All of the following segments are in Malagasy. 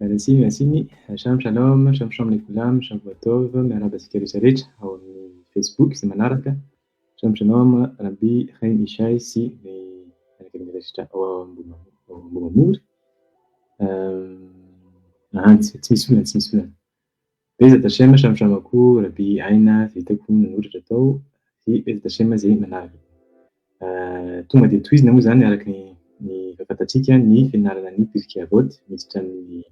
Merci, merci. Shalom, shalom, shalom, shalom lekulam, shavua tov, miarahaba antsika rehetra rehetra ao amin'ny Facebook izay manaraka. Shalom, shalom, Rabbi Chaim Ishay sy ny fianakaviana rehetra ao Ambohimamory. Tsy misy olana, tsy misy olana. Bezat Hashem, shalom, shalom koa Rabbi Aina izay hitako nanoratra tao sy Bezat Hashem izay manaraka. Tonga dia tohizina moa izany araka ny efa fantatsika ny fianarana ny Pirkei Avot, miditra amin'ny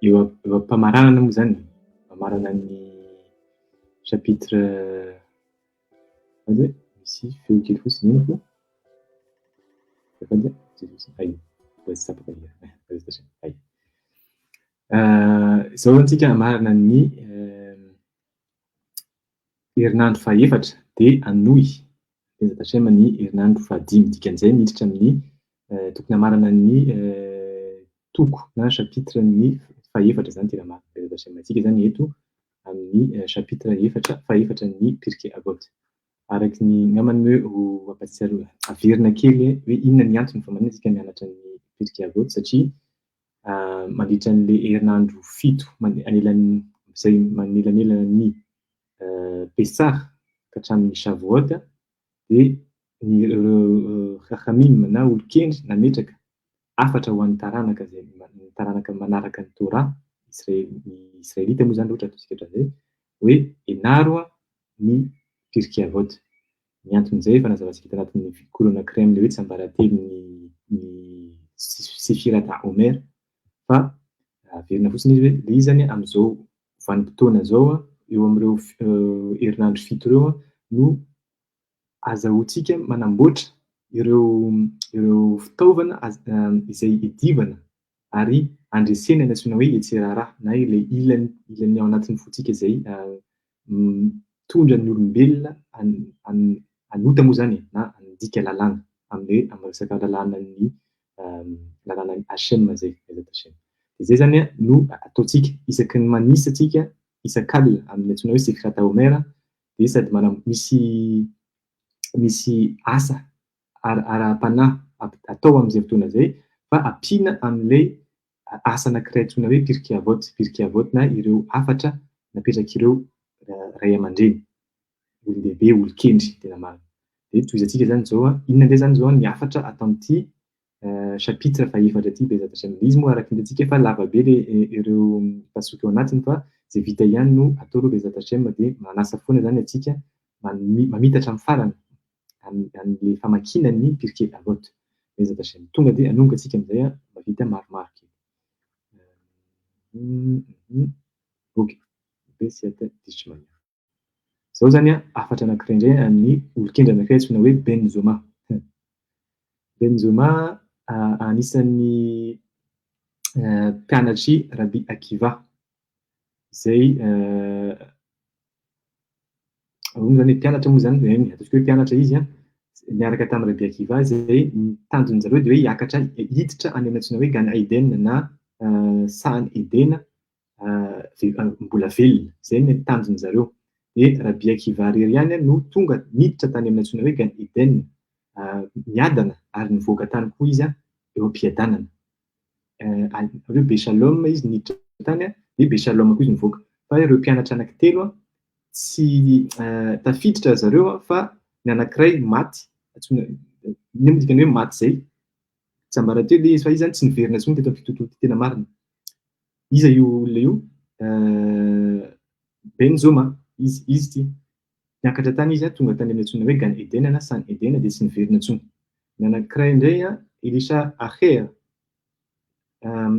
eo am-pamaranana moa izany, mamarana ny chapitre azafady misy feo kely fotsiny eny ko. Azafady, ay, mbola tsy tapaka ny ay. Izao izany tsika hamarana ny herinandro fahefatra dia hanohy Bezat Hashem ny herinandro fahadimy. Dikan'izay miditra amin'ny tokony hamarana ny toko na chapitre ny fahefatra izany tena marina. Bezat Hashem antsika izany eto amin'ny chapitre efatra fahefatra ny Pirkei Avot. Araka ny angambany hoe ho ampahatsiaro averina kely hoe inona ny antony fa maninona isika mianatra ny Pirkei Avot satria mandritra an'ilay herinandro fito anelan'ny izay manelanelana ny Pesach ka hatramin'ny Shavuot dia ny ireo Chachamim na olon-kendry nametraka hafatra ho an'ny taranaka izay ny taranaka manaraka ny Torah, Israely, ny Israelita moa izany raha ohatra ataontsika hatramin'izay, hoe ianaro ny Pirkei Avot. Ny anton'izay efa nazavatsika tanatin'ny cours anankiray amin'ilay hoe tsiambaratelon'ny ny Sefirat HaOmer fa averina fotsiny izy hoe ilay izy izany amin'izao vanim-potoana izao eo amin'ireo herinandro fito ireo no azahoantsika manamboatra ireo ireo fitaovana izay idivana ary andresena ny antsoina hoe Yetzer-Hara na ilay ilany ilany ao anatin'ny fontsika izay mitondra ny olombelona hanota moa izany e, na handika lalàna amin'ny hoe amin'ny resaka lalànan'ny lalànan'i Hashem izay, Bezat Hashem. Dia izay izany no ataontsika isaky ny manisa antsika isak'alina amin'ny antsoina hoe Sefirat HaOmer dia sady manam- misy misy asa ara-panahy atao amin'izay fotoana izay fa ampiana amin'ilay asa anankiray antsoina hoe Pirkei Avot, Pirkei Avot na ireo hafatra napetrak'ireo ray aman-dreny, olon-dehibe, olon-kendry tena marina. Dia tohizantsika izany izao, inona indray izany izao ny hafatra ato amin'ity chapitre fahefatra ity Bezat Hashem. Ilay izy moa araka ny hitantsika fa lava be ilay ireo pasuk ao anatiny fa izay vita ihany no atao aloha Bezat Hashem dia manasa foana izany antsika mamita hatramin'ny farany amin'ilay famakiana ny Pirkei Avot. Bezat Hashem. Tonga dia hanomboka antsika amin'izay mahavita maromaro kely. Ok. Besiata Dishmaya. Izao izany hafatra anankiray indray an'ny olon-kendry anankiray antsoina hoe Ben Zoma. Ben Zoma anisan'ny mpianatr'i Rabbi Akiva izay Ahoana moa izany hoe mpianatra moa izany? Eny, ataontsika hoe mpianatra izy an, niaraka tamin'i Rabbi Akiva izay ny tanjon'ny zareo dia hoe hiakatra, hiditra any amin'ny antsoina hoe Gan Eden na sahan'i Edena mbola velona. Izay ny tanjon'ny zareo. Dia Rabbi Akiva irery ihany no tonga niditra tany amin'ny antsoina hoe Gan Eden miadana ary nivoaka tany koa izy eo am-piadanana. Avy eo Beshalom izy niditra tany dia Beshalom koa izy nivoaka. Fa ireo mpianatra anankitelo tsy tafiditra ry zareo fa ny anankiray maty, antsoina, inona moa dikany hoe maty izay? Tsiambaratelo ilay izy fa izy izany tsy niverina intsony teto amin'ity tontolo ity tena marina. Iza io olona io? Ben Zoma, izy, izy ity. Niakatra tany izy, tonga tany amin'ny antsoina hoe Gan Edena na San Edena dia tsy niverina intsony. Ny anankiray indray, Elisha Acher,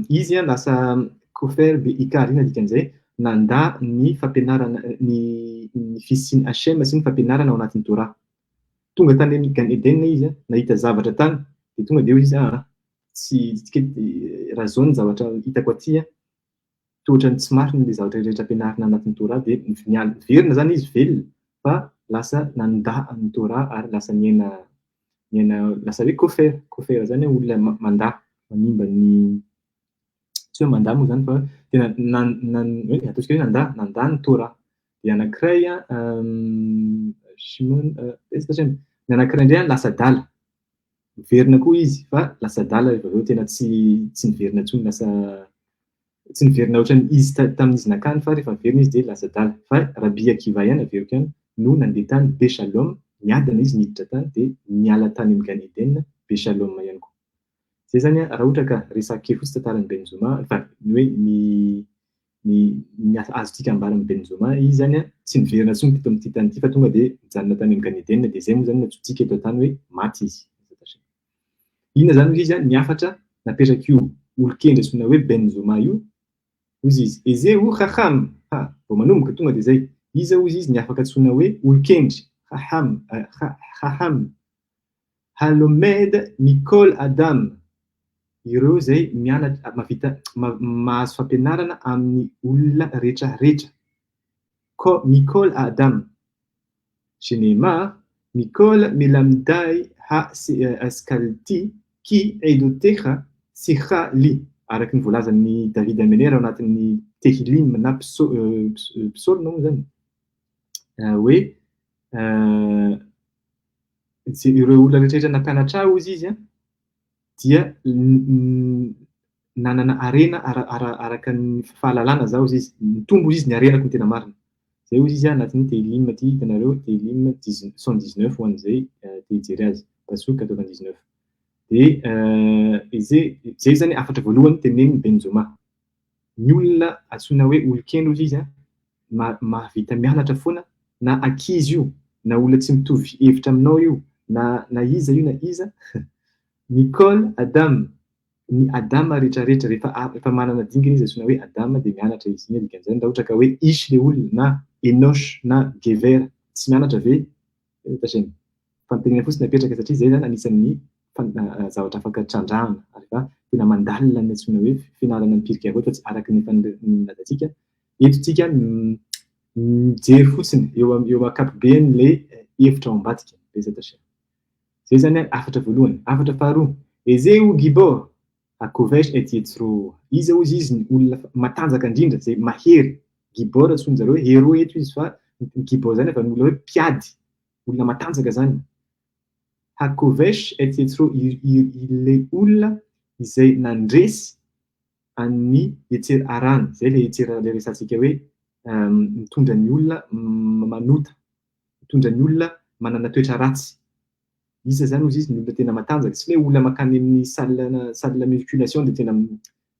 izy lasa Kofer Be'ikar, inona dikan'izay? Nandà ny fampianarana, ny ny fisian'i Hashem sy ny fampianarana ao anatin'ny Torah. Tonga tany amin'ny Gan Eden izy, nahita zavatra tany, dia tonga dia hoy izy, ah, tsy, raha izao ny zavatra hitako aty, toa ohatran'ny tsy marina ilay zavatra rehetra ampianarina anatin'ny Torah dia niverina izany izy velona fa lasa nandà ny Torah ary lasa niaina niaina lasa hoe kofer, kofer izany hoe olona mandà manimba ny tsy hoe mandà moa izany fa tena hoe ataontsika hoe nandà nandà ny Torah. Dia anankiray Shimon ny anankiray indray lasa adala, miverina koa izy fa lasa adala rehefa avy eo tena tsy tsy niverina intsony lasa. Tsy niverina ohatran'ny izy tamin'izy nakany fa rehefa niverina izy dia lasa adala. Fa Rabbi Akiva ihany averiko ihany no nandeha tany Beshalom, niadana izy niditra tany dia niala tany amin'ny Gan Eden, Beshalom ihany koa. Izay izany raha ohatra ka resaka kely fotsiny tantaran'i Ben Zoma, fa ny hoe ny ny ny azontsika ambara amin'i Ben Zoma, izy izany tsy niverina intsony teto amin'ity tany ity fa tonga dia nijanona tany amin'ny Gan Eden, dia izay moa izany no antsointsika eto an-tany hoe maty izy. Inona izany hoy izy ny hafatra napetrak'io olon-kendry antsoina hoe Ben Zoma io? Hoy izy, Ezeu Chacham! Ha! Vao manomboka tonga dia izay. Iza hoy izy ny afaka antsoina hoe olon-kendry? Chacham, Chacham. Halomed Mikol Adam. Ireo izay mianatra, mahavita, mahazo fampianarana amin'ny olona rehetra rehetra. Ko, Mikol Adam. Sheneemar, Mikol melamdai ha askalti ki eidotecha sicha li, araka ny voalazan'i David Amener ao anatin'ny Tehillim na Psaolma moa izany, hoe ireo olona rehetra rehetra nampianatra ahy hozy izy dia nanana harena araka ny fahalalana zaho hozy izy, nitombo hozy izy ny harenako ny tena marina. Zay hozy izy anatin'ny Tehillim ity hitanareo, Tehillim 119 ho an'izay te hijery azy, Pasuk 99. Dia izay izay zany hafatra voalohany tenenin'i Ben Zoma. Ny olona antsoina hoe olon-kendry hozy izy mahavita mianatra foana na ankizy io na olona tsy mitovy hevitra aminao io na na iza io na iza. Nicole Adam ny Adama rehetra rehetra rehefa efa manana dingana izy antsoina hoe Adama dia mianatra izy, inona dikan'izany raha ohatra ka hoe Ish le olona na Enosh na Gever tsy mianatra ve Tashemi? Fanontaniana fotsiny apetraka satria izay izany anisan'ny zavatra afaka trandrahana ary efa tena mandalina ny antsoina hoe fianarana ny Pirkei Avot fa tsy araka ny efa nilazantsika eto tsika mijery fotsiny eo eo ankapobeny le hevitra ao ambadika. Betsaka Tashemi. Zay zany an hafatra voalohany. Hafatra faharoa, Ezeu Gibor, Hakovesh et Yetzro. Iza hozy izy ny olona matanjaka indrindra, zay mahery. Gibor antsoin-jareo hoe héros eto izy fa ny Gibor zany avy amin'ny olona hoe mpiady, olona matanjaka zany. Hakovesh et Yetzro, ilay olona izay nandresy an'ny Yetzer Harany, zay ilay Yetzer ilay resahantsika hoe mitondra ny olona manota. mitondra ny olona manana toetra ratsy. Iza zany ozy izy ny olona tena matanjaka? Tsy hoe olona makany amin'ny salle salle musculation dia tena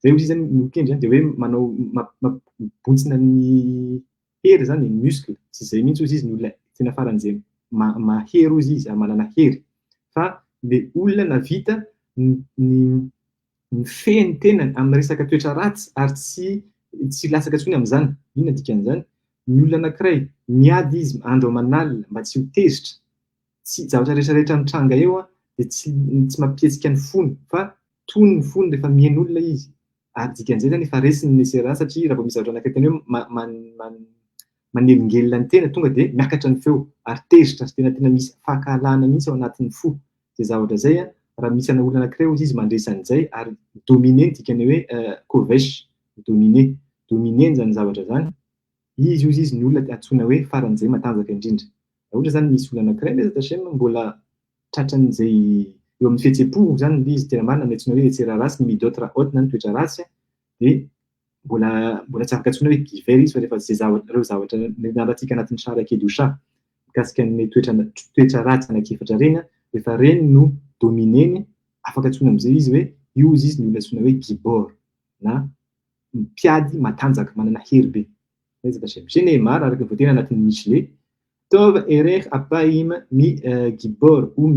zay ozy izy zany ny olon-kendry zany dia hoe manao mampibontsina ny hery zany ny muscle, tsy izay mihitsy ozy izy ny olona tena faran'izay mahery ozy izy ary manana hery fa le olona navita ny mifehy ny tenany amin'ny resaka toetra ratsy ary tsy tsy latsaka intsony amin'izany. Inona dikan'izany? Ny olona anankiray, miady izy andro aman'alina mba tsy ho tezitra, tsy zavatra rehetra rehetra mitranga eo dia tsy tsy mampihetsika ny fony fa tony ny fony rehefa mihaino olona izy ary dikan'izay izany efa resiny ny SRA satria raha vao misy zavatra anankiray tena hoe manelingelina ny tena tonga dia miakatra ny feo ary tezitra ary tena tena misy fankahalana mihitsy ao anatin'ny fo izay zavatra izay an, raha misy ana olona anankiray hozy izy mandresy an'izay ary mi-dominer ny dikany hoe kovesh, mi-dominer, dominer-ny izany zavatra izany, izy hozy izy ny olona antsoina hoe faran'izay matanjaka indrindra. Raha ohatra izany misy olona anankiray Mezat Hashem mbola tratran'izay eo amin'ny fihetsem-po izany ilay izy tena marina ny antsoina hoe hetsera ratsy, ny midot ra'ot na ny toetra ratsy dia mbola mbola tsy afaka antsoina hoe giver izy fa rehefa izay zavatra ireo zavatra nianarantsika anatin'ny Shara Kedusha mikasika ny toetra toetra ratsy anankiefatra ireny rehefa ireny no dominer-ny afaka antsoina amin'izay izy hoe io izy izy ny olona antsoina hoe gibor na mpiady matanjaka manana hery be. Sheneemar araka ny voateny anatin'ny Mishle Tov erech apaim mi gibor u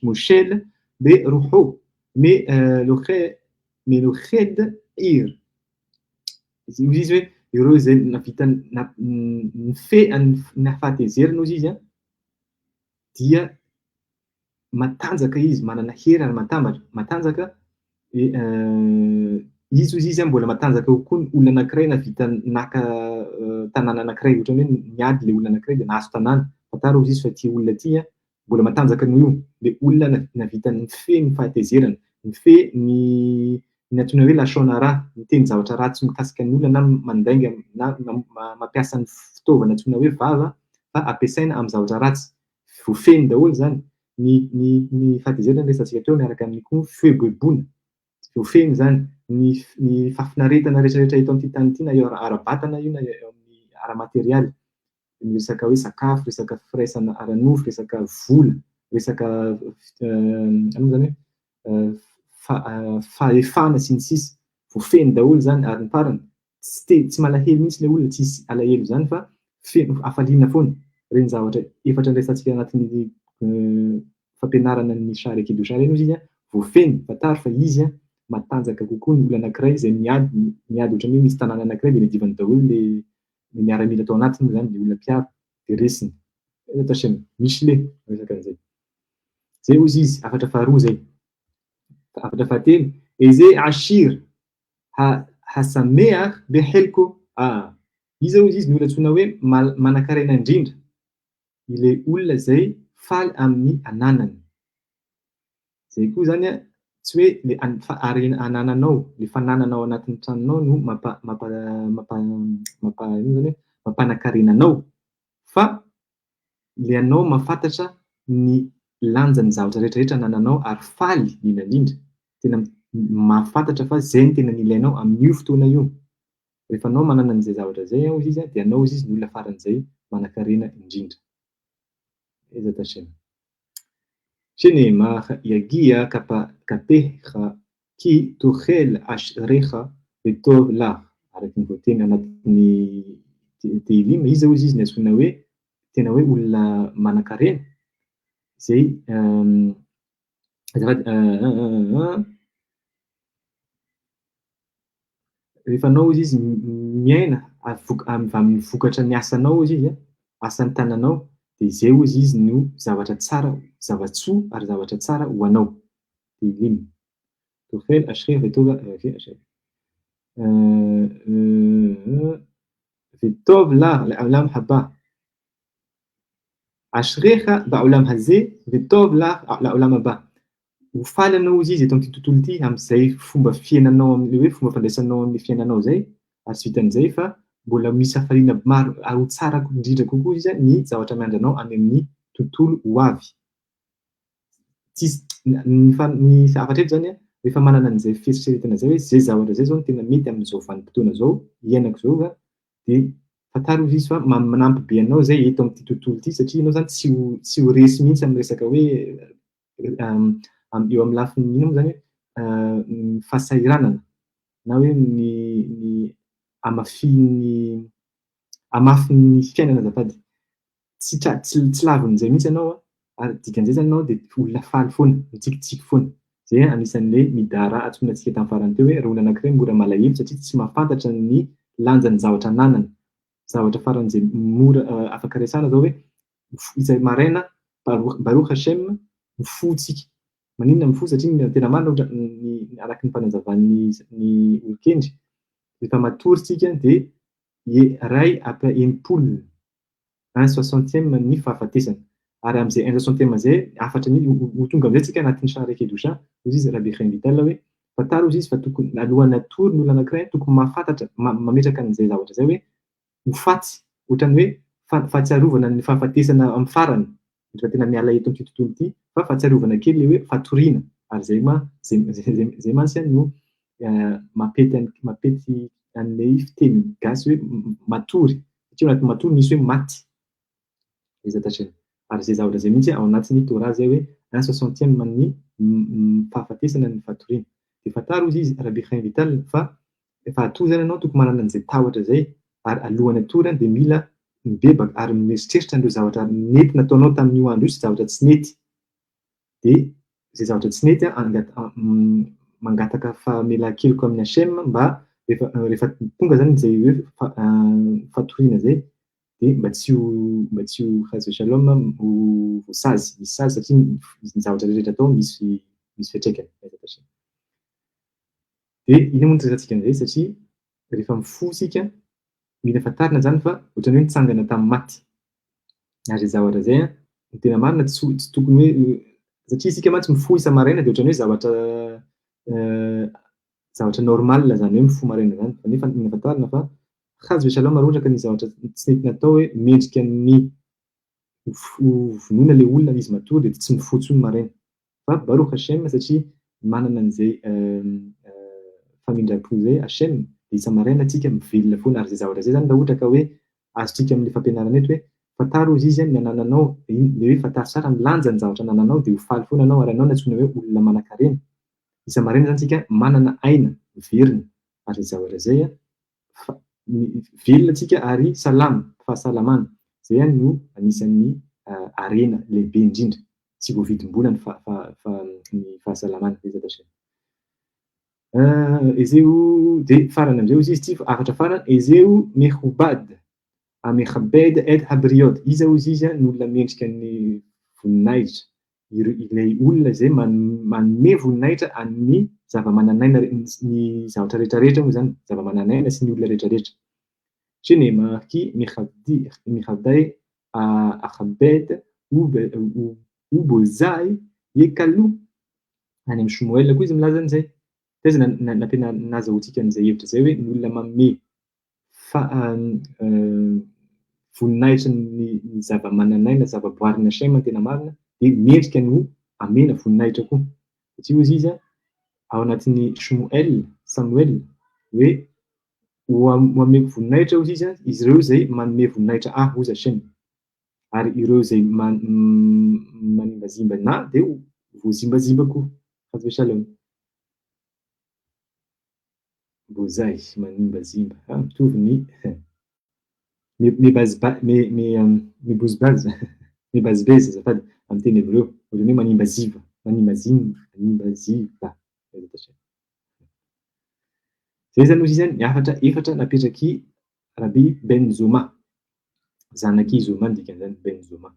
moshel be ruho me loched ir. Hoy izy hoe ireo izay navita nifehy ny fahatezerana hozy izy dia matanjaka izy, manana hery ary matambatra, matanjaka izy hozy izy mbola matanjaka kokoa ny olona anankiray nahavita naka tanàna anankiray, ohatran'ny hoe niady ilay olona anankiray dia nahazo tanàna, fantaro hozy izy fa ity olona ity mbola matanjaka noho io, ilay olona nahavita nifehy ny fahatezerana, nifehy ny ny antsoina hoe lashon hara, miteny zavatra ratsy mikasika ny olona na mandainga na mampiasa ny fitaovana antsoina hoe vava fa ampiasaina amin'ny zavatra ratsy, voafehiny daholo izany, ny ny ny fahatezerana resahantsika teo miaraka amin'ny koa fieboeboana, Voafehiny izany ny ny fahafinaretana rehetra rehetra eto amin'ity tany ity na eo ara-batana io na eo amin'ny ara-materialy. Ny resaka hoe sakafo, resaka firaisana ara-nofo, resaka vola, resaka inona moa izany hoe fahefana sy ny sisa. Voafehiny daholo izany ary ny farany tsy te tsy malahelo mihitsy ilay olona, tsisy alahelo izany fa feno hafaliana foana. Ireny zavatra efatra niresahantsika anatin'ny fampianarana ny Sha'arei Kedusha ireny hozy izy voafehiny, fantaro fa izy matanjaka kokoa ny olona anankiray izay miady miady ohatran'ny hoe misy tanàna anankiray dia niadivany daholo ilay ny miaramila tao anatiny moa izany dia olona mpiaro dia resiny. Bezat Hashem. Michelet miresaka an'izay. Izay hozy izy, hafatra faharoa izay. Hafatra fahatelo, Eze Ashir ha hasameach behelko ah. Iza hozy izy ny olona antsoina hoe manankarena indrindra? Ilay olona izay faly amin'ny ananany. Izay koa izany an, tsy hoe le harena anananao, le fananana ao anatin'ny tranonao no mampa mampa mampa mampa inona izany hoe mampanan-karena anao fa le anao mahafantatra ny lanjan'ny zavatra rehetra rehetra anananao ary faly indrindra indrindra, tena mahafantatra fa izay no tena nilainao amin'io fotoana io. Rehefa anao manana an'izay zavatra izay hozy izy dia anao hozy izy ny olona faran'izay manan-karena indrindra. Bezat Hashem. Sheneemar yagia kapecha ki tochel ashrecha vetov lach, araka ny voateny anatin'ny Tehillim, iza hozy izy ny antsoina hoe tena hoe olona manankarena izay azafady rehefa anao hozy izy miaina avy amin'ny vokatra ny asanao hozy izy, asan'ny tananao, dia izay hozy izy no zavatra tsara, zava-tsoa ary zavatra tsara ho anao. Tehillim. Tochel ashrei vetov vetov la'olam haba. Ashrecha ba'olam hazeh vetov la'olam haba. Ho faly ianao hozy izy eto amin'ity tontolo ity amin'izay fomba fiainanao amin'ilay hoe fomba fandraisanao an'ilay fiainanao izay ary tsy vitan'izay fa mbola misy hafaliana maro ary ho tsara indrindra kokoa izy ny zavatra miandry anao any amin'ny tontolo ho avy. Tsisy ny ny zavatra eto izany an, rehefa manana an'izay fieritreretana izay hoe izay zavatra izay izao no tena mety amin'izao vanim-potoana izao iainako izao va dia fantaro hozy izy fa manampy be anao izay eto amin'ity tontolo ity satria ianao izany tsy ho tsy ho resy mihitsy amin'ny resaka hoe eo amin'ny lafiny inona moa izany hoe fahasahiranana na hoe ny ny hamafin'ny hamafin'ny fiainana azafady. Tsy tra- tsy tsy lavin'izay mihitsy ianao an, ary dikan'izay izany ianao dia olona faly foana, mitsikitsiky foana. Izay anisan'ilay midara antsoina antsika tamin'ny farany teo hoe raha olona anankiray mora malahelo satria tsy mahafantatra ny lanjan'ny zavatra ananany. Zavatra faran'izay mora afaka resahana izao hoe izay maraina Baruch Hashem mifoha tsika. Maninona mifoha? Satria ny tena marina ohatra ny araka ny fanazavan'ny ny olon-kendry, rehefa matory tsika dia iray apa 60, un soixantième ny fahafatesana. Ary amin'izay un soixantième izay, hafatra ny ho tonga amin'izay tsika anatin'ny Sha'arei Kedusha, hozy izy Rabbi Chaim Vital hoe, fantaro hozy izy fa tokony alohan'ny hatory ny olona anankiray tokony mahafantatra, mametraka an'izay zavatra izay hoe ho faty, ohatran'ny hoe fahatsiarovana ny fahafatesana amin'ny farany, rehefa tena miala eto amin'ity tontolo ity, fa fahatsiarovana kely ilay hoe fatoriana, ary izay ma, izay mantsy no mampety mampety an'ilay fiteny gasy hoe matory, satria ao anatin'ny matory misy hoe maty, izay tachena. Ary izay zavatra izay mihitsy ao anatin'ny Torah izay hoe un soixantième ny fahafatesana ny fatoriana. Dia fantaro hozy izy Rabbi Chaim Vital fa Rehefa hatory izany ianao tokony manana an'izay tahotra izay ary alohan'ny hatory dia mila mibebaka ary mieritreritra an'ireo zavatra nety nataonao tamin'io andro io sy zavatra tsy nety. Dia izay zavatra tsy nety mangataka famelan-keloka amin'i Hashem mba rehefa rehefa tonga izany izay hoe fatoriana izay dia mba tsy ho mba tsy ho chas v'shalom ho voasazy, misy sazy satria ny zavatra rehetra atao misy misy fiantraikany. Dia inona moa no resahantsika an'izay? Satria rehefa mifoha isika, mila fantarina izany fa ohatran'ny hoe nitsangana tamin'ny maty. Ary izay zavatra izay an, ny tena marina tsy tsy tokony hoe, satria isika mantsy mifoha isa-maraina dia ohatran'ny hoe zavatra zavatra normal izany hoe mifoha maraina izany. Fa nefa mila fantarina fa chas v'shalom raha ohatra ka nisy zavatra tsy nety natao hoe mendrika ny ho vonoina ilay olona izy matory dia tsy mifoha intsony maraina. Fa Baruch Hashem satria manana an'izay famindram-po izay Hashem dia isa-maraina tsika mivelona foana ary izay zavatra izay izany raha ohatra ka hoe azontsika amin'ilay fampianarana eto hoe fantaro hozy izy ny anananao, ilay hoe fantaro tsara ny lanjan'ny zavatra anananao dia ho faly foana ianao ary ianao no antsoina hoe olona manankarena. Isa-maraina izany tsika manana aina miverina ary izay zavatra izay fa velona tsika ary salama, fahasalamana, izay no anisan'ny harena lehibe indrindra, tsy voavidim-bola ny ny fahasalamana. Ezeo dia farany amin'izay hozy izy ity hafatra farany, Ezeo mehobad amechabed et habriot, iza hozy izy no olona mendrika ny voninahitra, ireo ilay olona izay manome voninahitra an'ny zava-manan'aina ny zavatra rehetra rehetra moa izany, zava-manan'aina sy ny olona rehetra rehetra. Shenemar ki mechabday achabed ubozay yekalu. Any amin'i Shmoel koa izy milaza an'izay. Taiza nampiana nazahoantsika an'izay hevitra izay hoe ny olona manome voninahitra ny zava-manan'aina, zava-boarin'i Hashem ny tena marina, dia mendrika ny ho amena voninahitra koa. Satria hozy izy ao anatin'ny Shmoel, Samoela, hoe ho ameko voninahitra hozy izy, izy ireo izay manome voninahitra ahy, hozy Hashem. Ary ireo izay manimbazimba anà dia ho voazimbazimba koa. Chas v'shalom. Bozay, manimbazimba. Ah, mitovy ny mebozbaza, mebazbeza azafady, amin'ny teny hebreo. Ohatran'ny hoe manimbaziva, manimbazimba, manimbaziva. Izay izany hozy izany ny hafatra efatra napetrak'i Rabbi Ben Zoma. Zanak'i Zoma ny dikan'izany, Ben Zoma.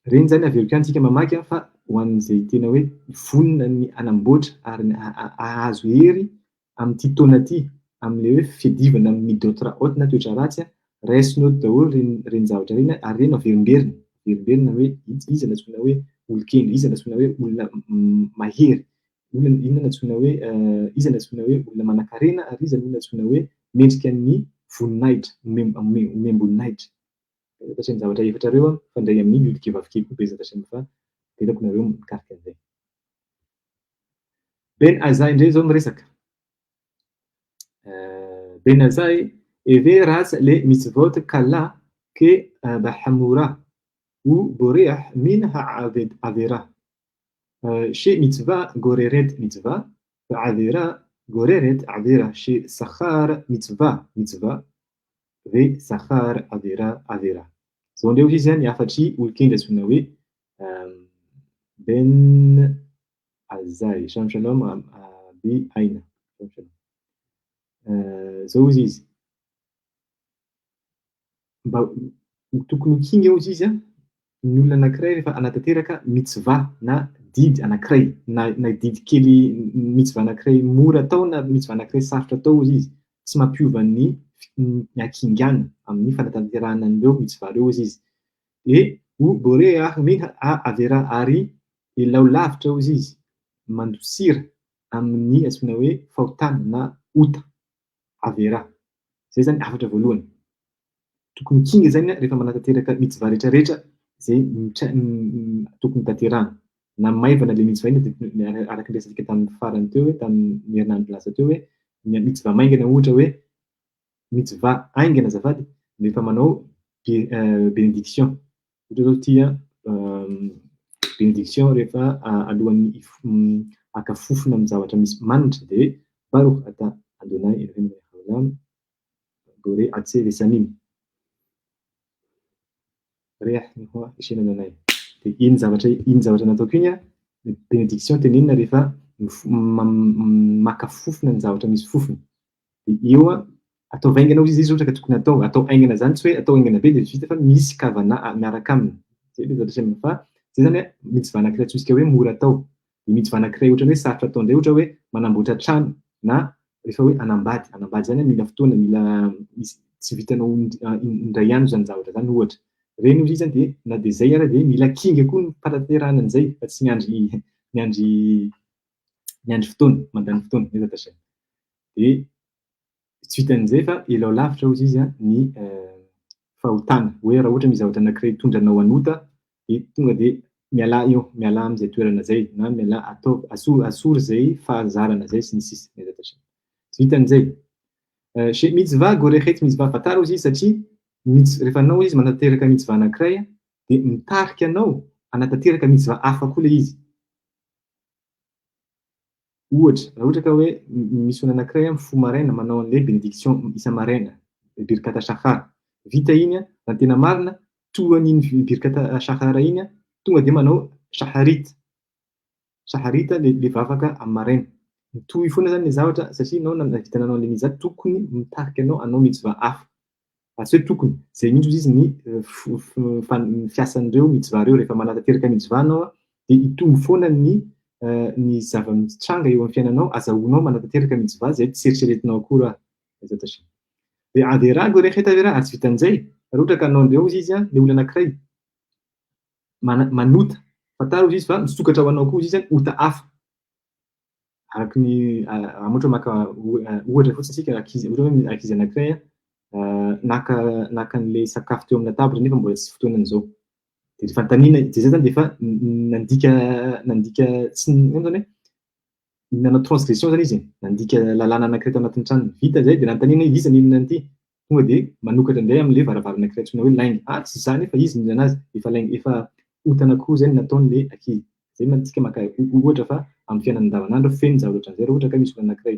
Ireny izany averiko ihany tsika mamaky fa ho an'izay tena hoe vonona ny hanamboatra ary ny hahazo hery amin'ity taona ity, amin'ilay hoe fiadivana amin'ny midot raot na toetra ratsy, raiso note daholo ireny ireny zavatra ireny ary ireny averimberina, averimberina hoe iza no antsoina hoe olon-kendry, iza no antsoina hoe olona mahery, olona inona no antsoina hoe iza no antsoina hoe olona manankarena ary iza no antsoina hoe mendrika ny voninahitra, omem-boninahitra. Betsaka ny zavatra efatra ireo mifandray amin'ny yud ke vav ke koa betsaka sy fa avelako nareo mikaroka an'izay. Ben Azai indray izao miresaka. Ben Azai, Eve ratz le mitzvot kala ke bahamura u boreah min ha'avera. She mitzvah goreret mitzvah, va'avera goreret avera she sakhar mitzvah mitzvah ve sakhar avera avera. Zao indray hoy izy ny hafatry olon-kendry antsoina hoe Ben Azai. Shalom shalom Abi Aina. Shalom shalom. Zao hoy izy. Mba ho tokony ho kinga hoy izy ny olona anankiray rehefa hanatanteraka mitzvah na didy anankiray na na didy kely mitzvah anankiray mora atao na mitzvah anankiray sarotra atao hoy izy, tsy mampiova ny ny hakingana amin'ny fanatanterahana an'ireo mitzvah ireo hoy izy. Dia ho boreah min ha-avera ary elao lavitra hoy izy, mandosira amin'ny antsoina hoe fahotana na ota, avera. Izay izany hafatra voalohany. Tokony kinga izany rehefa manatanteraka mitzvah rehetra rehetra izay tokony tanterahana. Na maivana ilay mitzvah iny dia araka ny resatsika tamin'ny farany teo hoe tamin'ny herinandro lasa teo hoe ny mitzvah maingana ohatra hoe mitzvah haingana azafady rehefa manao bénédiction. Ohatra zao ity an, bénédiction rehefa alohan'ny haka fofona amin'ny zavatra misy manitra dia hoe Baruch atah Adonai Eloheinu melech haolam Boré atse vesamim Reah nihoa ishen Adonai. Dia iny zavatra iny zavatra nataoko iny an, bénédiction tenenina rehefa maka fofona ny zavatra misy fofona. Dia eo an, ataovy haingana hozy izy ohatra ka tokony atao, atao haingana zany tsy hoe atao haingana be dia vita fa misy kavana miaraka aminy. Zay le zavatra aseho fa zay zany an, mitzvah anankiray antsointsika hoe mora atao. Dia mitzvah anankiray ohatran'ny hoe sarotra atao indray ohatra hoe manamboatra trano na rehefa hoe hanambady, hanambady zany an mila fotoana, mila misy tsy vitanao indray andro zany zavatra zany ohatra. Ireny hozy izy an dia na dia zay ara dia mila kinga koa ny fanatanterahana an'izay fa tsy miandry miandry miandry fotoana, mandany fotoana, aiza tashel. Dia tsy vitan'izay fa elao lavitra hozy izy ny fahotana, hoe raha ohatra misy zavatra anankiray hitondra anao hanota dia tonga dia. Mialà eo, mialà amin'izay toerana izay, na mialà, ataovy, asory, asory izay fahazarana izay, sy ny sisa. Bezat Hashem. Tsy vitan'izay. She mitzvah gorechet mitzvah, fantaro hozy izy satria mits, rehefa anao izy manatanteraka mitzvah anankiray dia mitarika anao hanatanteraka mitzvah hafa koa ilay izy. Ohatra, raha ohatra ka hoe misy olona anankiray mifoha maraina manao an'ilay bénédiction isa-maraina, Birkat ha-Shachar, vita iny, raha ny tena marina, toa an'iny Birkat ha-Shachar iny, tonga dia manao Shaharit, Shaharit ilay vavaka amin'ny maraina. Mitohy foana izany ilay zavatra satria ianao nahavita nanao an'ilay mitzvah, tokony mitarika anao hanao mitzvah hafa. Fa tsy hoe tokony, izay mihitsy hozy izy ny fiasan'ireo mitzvah ireo, rehefa manatanteraka mitzvah ianao dia hitombo foana ny ny zava-mitranga eo amin'ny fiainanao, azahoanao manatanteraka mitzvah izay tsy eritreretinao akory ary. Bezat Hashem. Dia avera gorechet avera, ary tsy vitan'izay, raha ohatra ka hanao an'ireo hozy izy, ilay olona anankiray manota, fantaro hozy izy fa misokatra ho anao koa hozy izy ota hafa. Araka ny raha ohatra maka ohatra fotsiny isika, ankizy, ohatra hoe ankizy anankiray naka naka an'ilay sakafo teo amin'ny latabatra nefa mbola tsy fotoanany izao. Dia rehefa anontaniana, dia izay izany dia efa nandika nandika tsy inona izany hoe nanao transgression izany izy e, nandika lalàna anankiray tao anatin'ny tranony. Vita izay dia nanontaniana hoe iza nihinana an'ity? Tonga dia manokatra indray amin'ilay varavarana anankiray antsoina hoe lainga. Ah, tsy izaho nefa izy nihinana azy. Efa lainga, efa ota anankiroa izay no nataon'ilay ankizy. Izay mantsy tsika maka ohatra fa amin'ny fiainana andavanandro feno zavatra ohatran'izay raha ohatra ka misy olona anankiray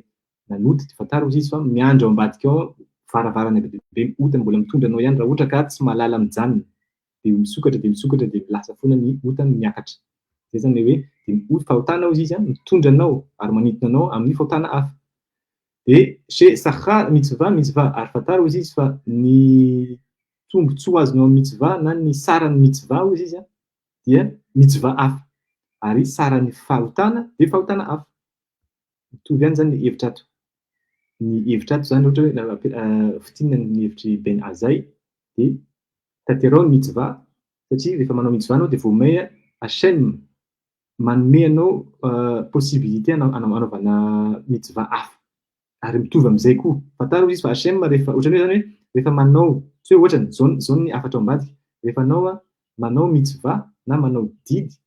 nanota dia fantaro hozy izy fa miandry ao ambadika ao varavarana be dia be ota mbola mitondra anao ihany raha ohatra ka tsy mahalala mijanona dia misokatra dia misokatra dia lasa foana ny ota miakatra. Izay izany ilay hoe dia ny fahotana hozy izy mitondra anao ary manintona anao amin'ny fahotana hafa. Dia she sachar mitzvah mitzvah ary fantaro hozy izy fa ny tombontsoa azonao amin'ny mitzvah na ny saran'ny mitzvah hozy izy dia mitzvah hafa ary saran'ny fahotana dia fahotana hafa. Mitovy ihany izany ny hevitra ato. Ny hevitra ato izany ohatra hoe fintinina ny hevitr'i Ben Azai dia tanteraho ny mitzvah satria rehefa manao mitzvah anao dia vao may Hashem manome anao possibilité hanaovana mitzvah hafa. Ary mitovy amin'izay koa. Fantaro izy fa Hashem rehefa, ohatran'ny hoe izany hoe rehefa manao, tsy hoe ohatrany, izao izao ny hafatra ao ambadika, rehefa anao manao mitzvah na manao didy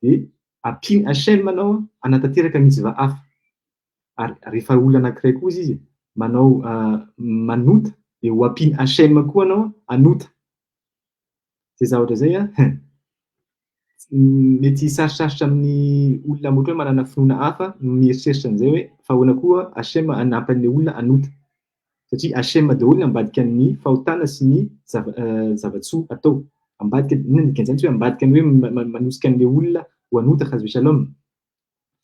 dia ampian'i Hashem anao hanatanteraka mitzvah hafa. Ary rehefa olona anankiray koa izy izy manao manota dia ho ampian'i Hashem koa anao hanota. Izay zavatra izay an, mety sarotsarotra amin'ny olona ohatra hoe manana finoana hafa ny mieritreritra an'izay hoe fa ahoana koa Hashem hanampy an'ilay olona hanota. Satria Hashem daholo ny ambadika ny fahotana sy ny zava-tsoa atao. Ambadika, inona ny dikan'izany? Tsy hoe ambadika ny hoe manosika an'ilay olona ho hanota chas v'shalom.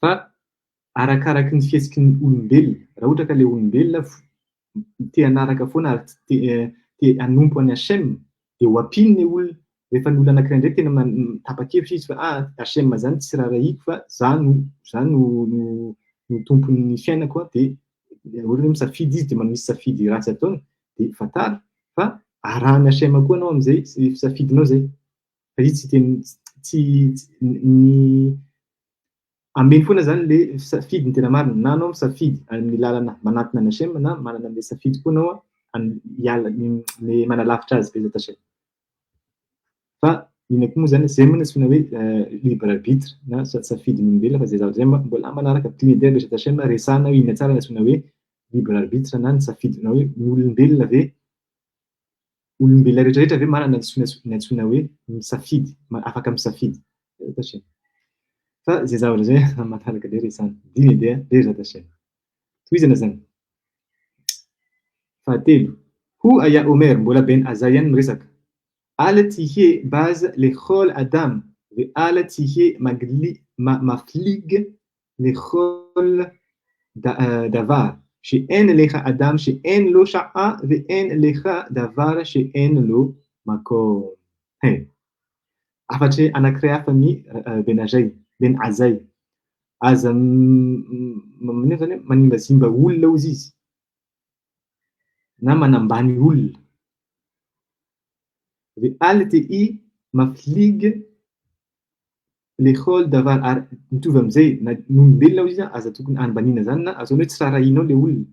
Fa arakaraky ny fihetsiky ny olombelona. Raha ohatra ka ilay olombelona te hanaraka foana ary te te hanompo an'i Hashem dia ho ampiany ny olona. Rehefa ny olona anankiray indray tena tapa-kevitra izy fa ah Hashem zany tsy raharahiako fa za no za no no no tompon'ny fiainako aho dia ohatra hoe misafidy izy dia misy safidy ratsy ataony dia fantaro fa arahan'i Hashem koa anao amin'izay safidinao izay. Fa izy tsy teny tsy ny Ameno foana zany le safidy ny tena marina, na anao misafidy amin'ny lalana manantona an'i Hashem na manana an'le safidy koa anao hiala le manalavitra azy Bezat Hashem. Fa inona koa moa zany, zay moa no antsoina hoe libre arbitre na safidin'ny olombelona fa zay zavatra zay mbola manaraka bli neder Bezat Hashem resahina hoe inona tsara ny antsoina hoe libre arbitre na ny safidy na hoe ny olombelona ve Olombelona rehetra rehetra ve manana ny antsoina hoe misafidy, afaka misafidy? Bezat Hashem. Fa izay zavatra izay amin'ny manaraka indray resahana. Dimy edy an, Bezat Hashem. Tohizana izany. Fahatelo. Hu aya Omer, mbola Ben Azai ihany miresaka. Al tihye baz lechol adam ve al tihye magli, ma, maflig lechol davar she'en lecha adam she'en lo sha'a ve'en lecha davar she'en lo makom. He. Hafatry anankiray hafa ny Ben Azai, Ben Azai. Aza manino zany hoe manimbazimba olona hozy izy na manambany olona. Ve al te'i maflig Lechol davar ary mitovy amin'izay na ny olombelona hoy izy aza tokony anambaniana izany na ataony hoe tsy raharahianao ilay olona.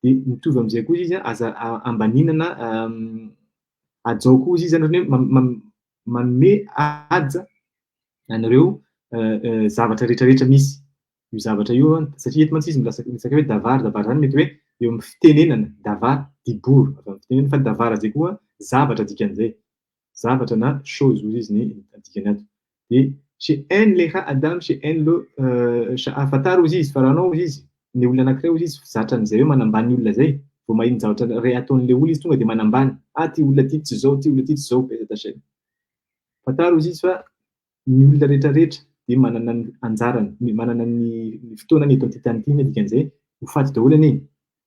Dia mitovy amin'izay koa izy aza ambaniana na hajao koa izy izany ohatran'ny hoe. manome haja an'ireo zavatra rehetrarehetra misy. Io zavatra io an, satria eto mantsy izy miresaka hoe davar, davar izany mety hoe eo amin'ny fitenenana, davar, dibur, avy amin'ny fitenenana, fa davar izay koa zavatra dikan'izay. Zavatra na chose hozy izy ny dikany ato. Dia she'en leha adam she'en lo sha'a, fantaro hozy izy fa raha anao hozy izy, ny olona anankiray hozy izy zatra an'izay hoe manambany olona izay, vao maheno zavatra re ataon'ilay olona izy tonga dia manambany, ah ity olona ity tsy izao, ity olona ity tsy izao, Bezat Hashem. Fantaro hozy izy fa ny olona rehetra rehetra dia manana ny anjarany, manana ny fotoanany eto amin'ity tany ity, inona dikan'izay? Ho faty daholo anie e!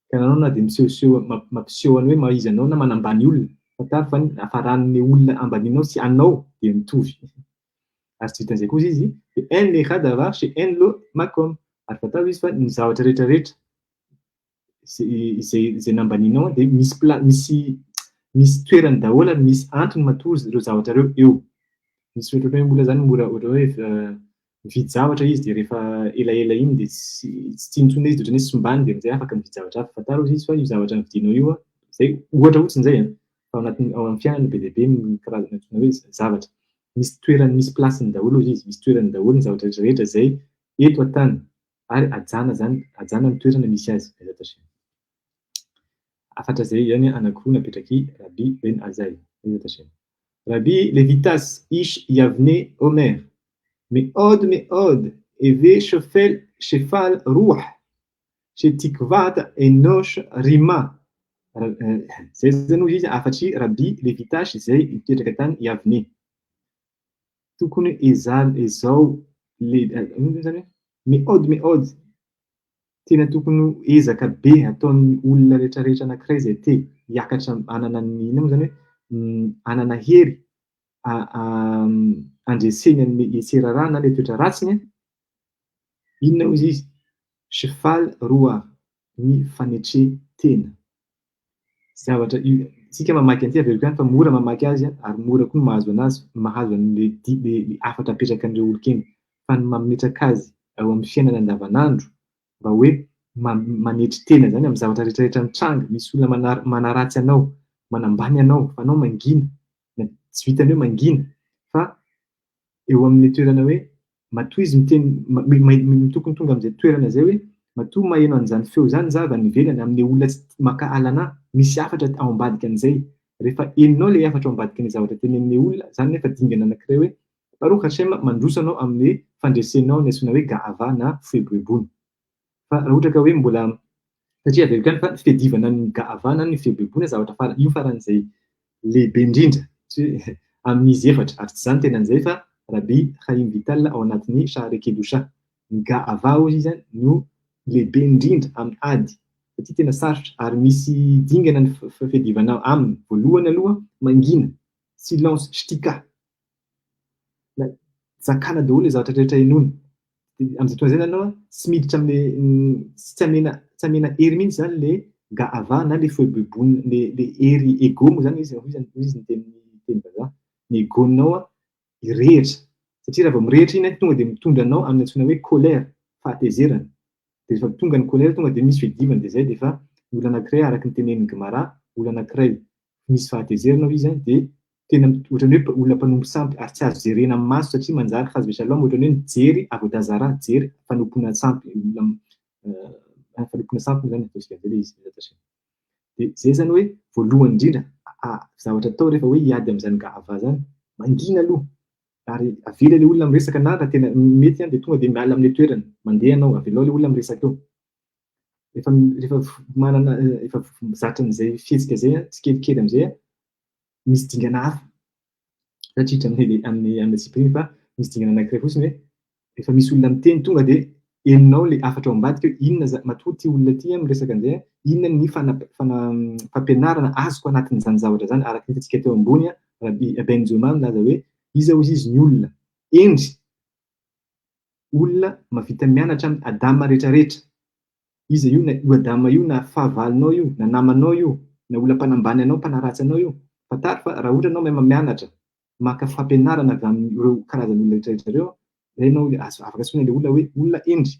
Ka na anao na dia misehoseho, mampiseho anao hoe maha izy anao na manambany olona, fantaro fa ny hafaran'ny olona ambanianao sy anao dia mitovy. Ary tsy vitan'izay kosa izy, dia en lecha davar she en lo makom, ary fantaro izy fa ny zavatra rehetra rehetra izay izay nambanianao dia misy pla- misy misy toerany daholo ary misy antony matoa ireo zavatra ireo eo. Misy ohatra hoe olona zany mora ohatra hoe mividy zavatra izy dia rehefa elaela iny dia tsy tsy tiany intsony ilay izy dia ohatran'ny hoe simbany dia amin'izay afaka mividy zavatra hafa. Fantaro izy fa io zavatra novidianao io an, izay ohatra fotsiny izay an, fa ao anatin'ny ao amin'ny fiainana be dia be ny karazana antsoina hoe zavatra. Misy toerany misy place-ny daholo hozy izy, misy toerany daholo ny zavatra rehetra rehetra izay eto an-tany ary hajana izany, hajana ny toerana misy azy. Bezat Hashem. Hafatra izay ihany anankiroa napetrak'i Rabbi Ben Azai. Bezat Hashem. Rabbi Levitas ish Yavne Omer, Me'od me'od eve shofel shefal ruah shetikvat enosh rima. Izay izany hoy izy hafatr'i Rabbi Levitas izay nipetraka tany Yavne. Tokony ezal ezao le inona izany hoe me'od me'od tena tokony ho ezaka be ataon'ny olona rehetra rehetra anankiray izay te hiakatra hanana ny inona moa izany hoe hanana hery handreseny an'ilay hetseraraha na ilay toetra ratsiny an, inona hozy izy? Cheval roa ny fanetren-tena. Zavatra io, isika mamaky an'ity averiko ihany fa mora mamaky azy ary mora koa ny mahazo anazy, mahazo an'ilay ilay hafatra apetraka an'ireo olon-kendry fa ny mametraka azy ao amin'ny fiainana andavanandro mba hoe manetry tena izany amin'ny zavatra rehetra rehetra mitranga, misy olona manaratsy anao, manambany anao fa anao mangina, tsy vitan'ny hoe mangina fa eo amin'ilay toerana hoe matoa izy miteny, tokony tonga amin'izay toerana izay hoe matoa maheno an'izany feo izany za avy any ivelany amin'ilay olona tsy mankahala anà, misy hafatra ao ambadika an'izay. Rehefa henonao ilay hafatra ao ambadika an'ilay zavatra tenenin'ilay olona, izany nefa dingana anankiray hoe Baruch Hashem mandroso anao amin'ny fandresenao ny antsoina hoe Ga'ava na fieboeboana. Fa raha ohatra ka hoe mbola, satria averiko ihany fa ny fiadivana ny Ga'ava na ny fieboeboana zavatra fara, io faran'izay lehibe indrindra, tsy hoe amin'izy efatra, ary tsy izany tenan'izay fa Rabbi Chaim Vital ao anatin'ny Sha'are Kedusha. Ny Ga'ava hozy izy no lehibe indrindra amin'ny ady, satria tena sarotra, ary misy dingana ny fiadivana aminy, voalohany aloha mangina, silence, shtika, na zakana daholo ilay zavatra rehetra henoina. Dia amin'izay fotoana izay izany ianao tsy miditra amin'ilay tsy amena tsy amena hery mihitsy izany ilay ga'ava na ilay fieboeboana ilay ilay hery ego moa izany izy hoy izy ny teny teny vazaha. Ny ego-nao hirehitra satria raha vao mirehitra iny tonga dia mitondra anao amin'ny antsoina hoe colère, fahatezerana. Dia rehefa tonga ny colère tonga dia misy fiadivana dia izay dia efa ny olona anankiray araka ny tenenin'i Gemara, olona anankiray misy fahatezerana hoy izy dia tena ohatran'ny hoe olona mpanompo sampy ary tsy azo jerena amin'ny maso satria manjary chas v'shalom ohatran'ny hoe mijery avodah zarah, mijery fanompoana sampy, olona fanompoana sampy moa izany ataontsika an'izay ilay izy Bezat Hashem. Dia izay izany hoe voalohany indrindra zavatra atao rehefa hoe hiady amin'izany ga'ava izany, mangina aloha ary avela ilay olona miresaka na raha tena mety dia tonga dia miala amin'ilay toerana, mandeha ianao, avelao ilay olona miresaka eo. Rehefa rehefa manana efa zatra an'izay fihetsika izay tsikelikely amin'izay misy dingana hafa. Za tsy hiditra amin'ny amin'ny amin'ny antsipiriany fa misy dingana anankiray fotsiny hoe rehefa misy olona miteny tonga dia henonao ilay hafatra ao ambadika hoe inona za matoa ity olona ity miresaka an'izay inona ny fana fana fampianarana azoko anatin'izany zavatra izany araka ny hitantsika teo ambony Rabbi Ben Zoma milaza hoe iza hozy izy ny olona hendry olona mahavita mianatra amin'ny Adama rehetrarehetra. Iza io na io Adama io na fahavalonao io na namanao io na olona mpanambany anao mpanaratsy anao io. Fantaro fa raha ohatra ianao mahay mianatra maka fampianarana avy amin'ireo karazan'olona rehetrarehetra ireo zay ianao azo afaka antsoina ilay olona hoe olona hendry.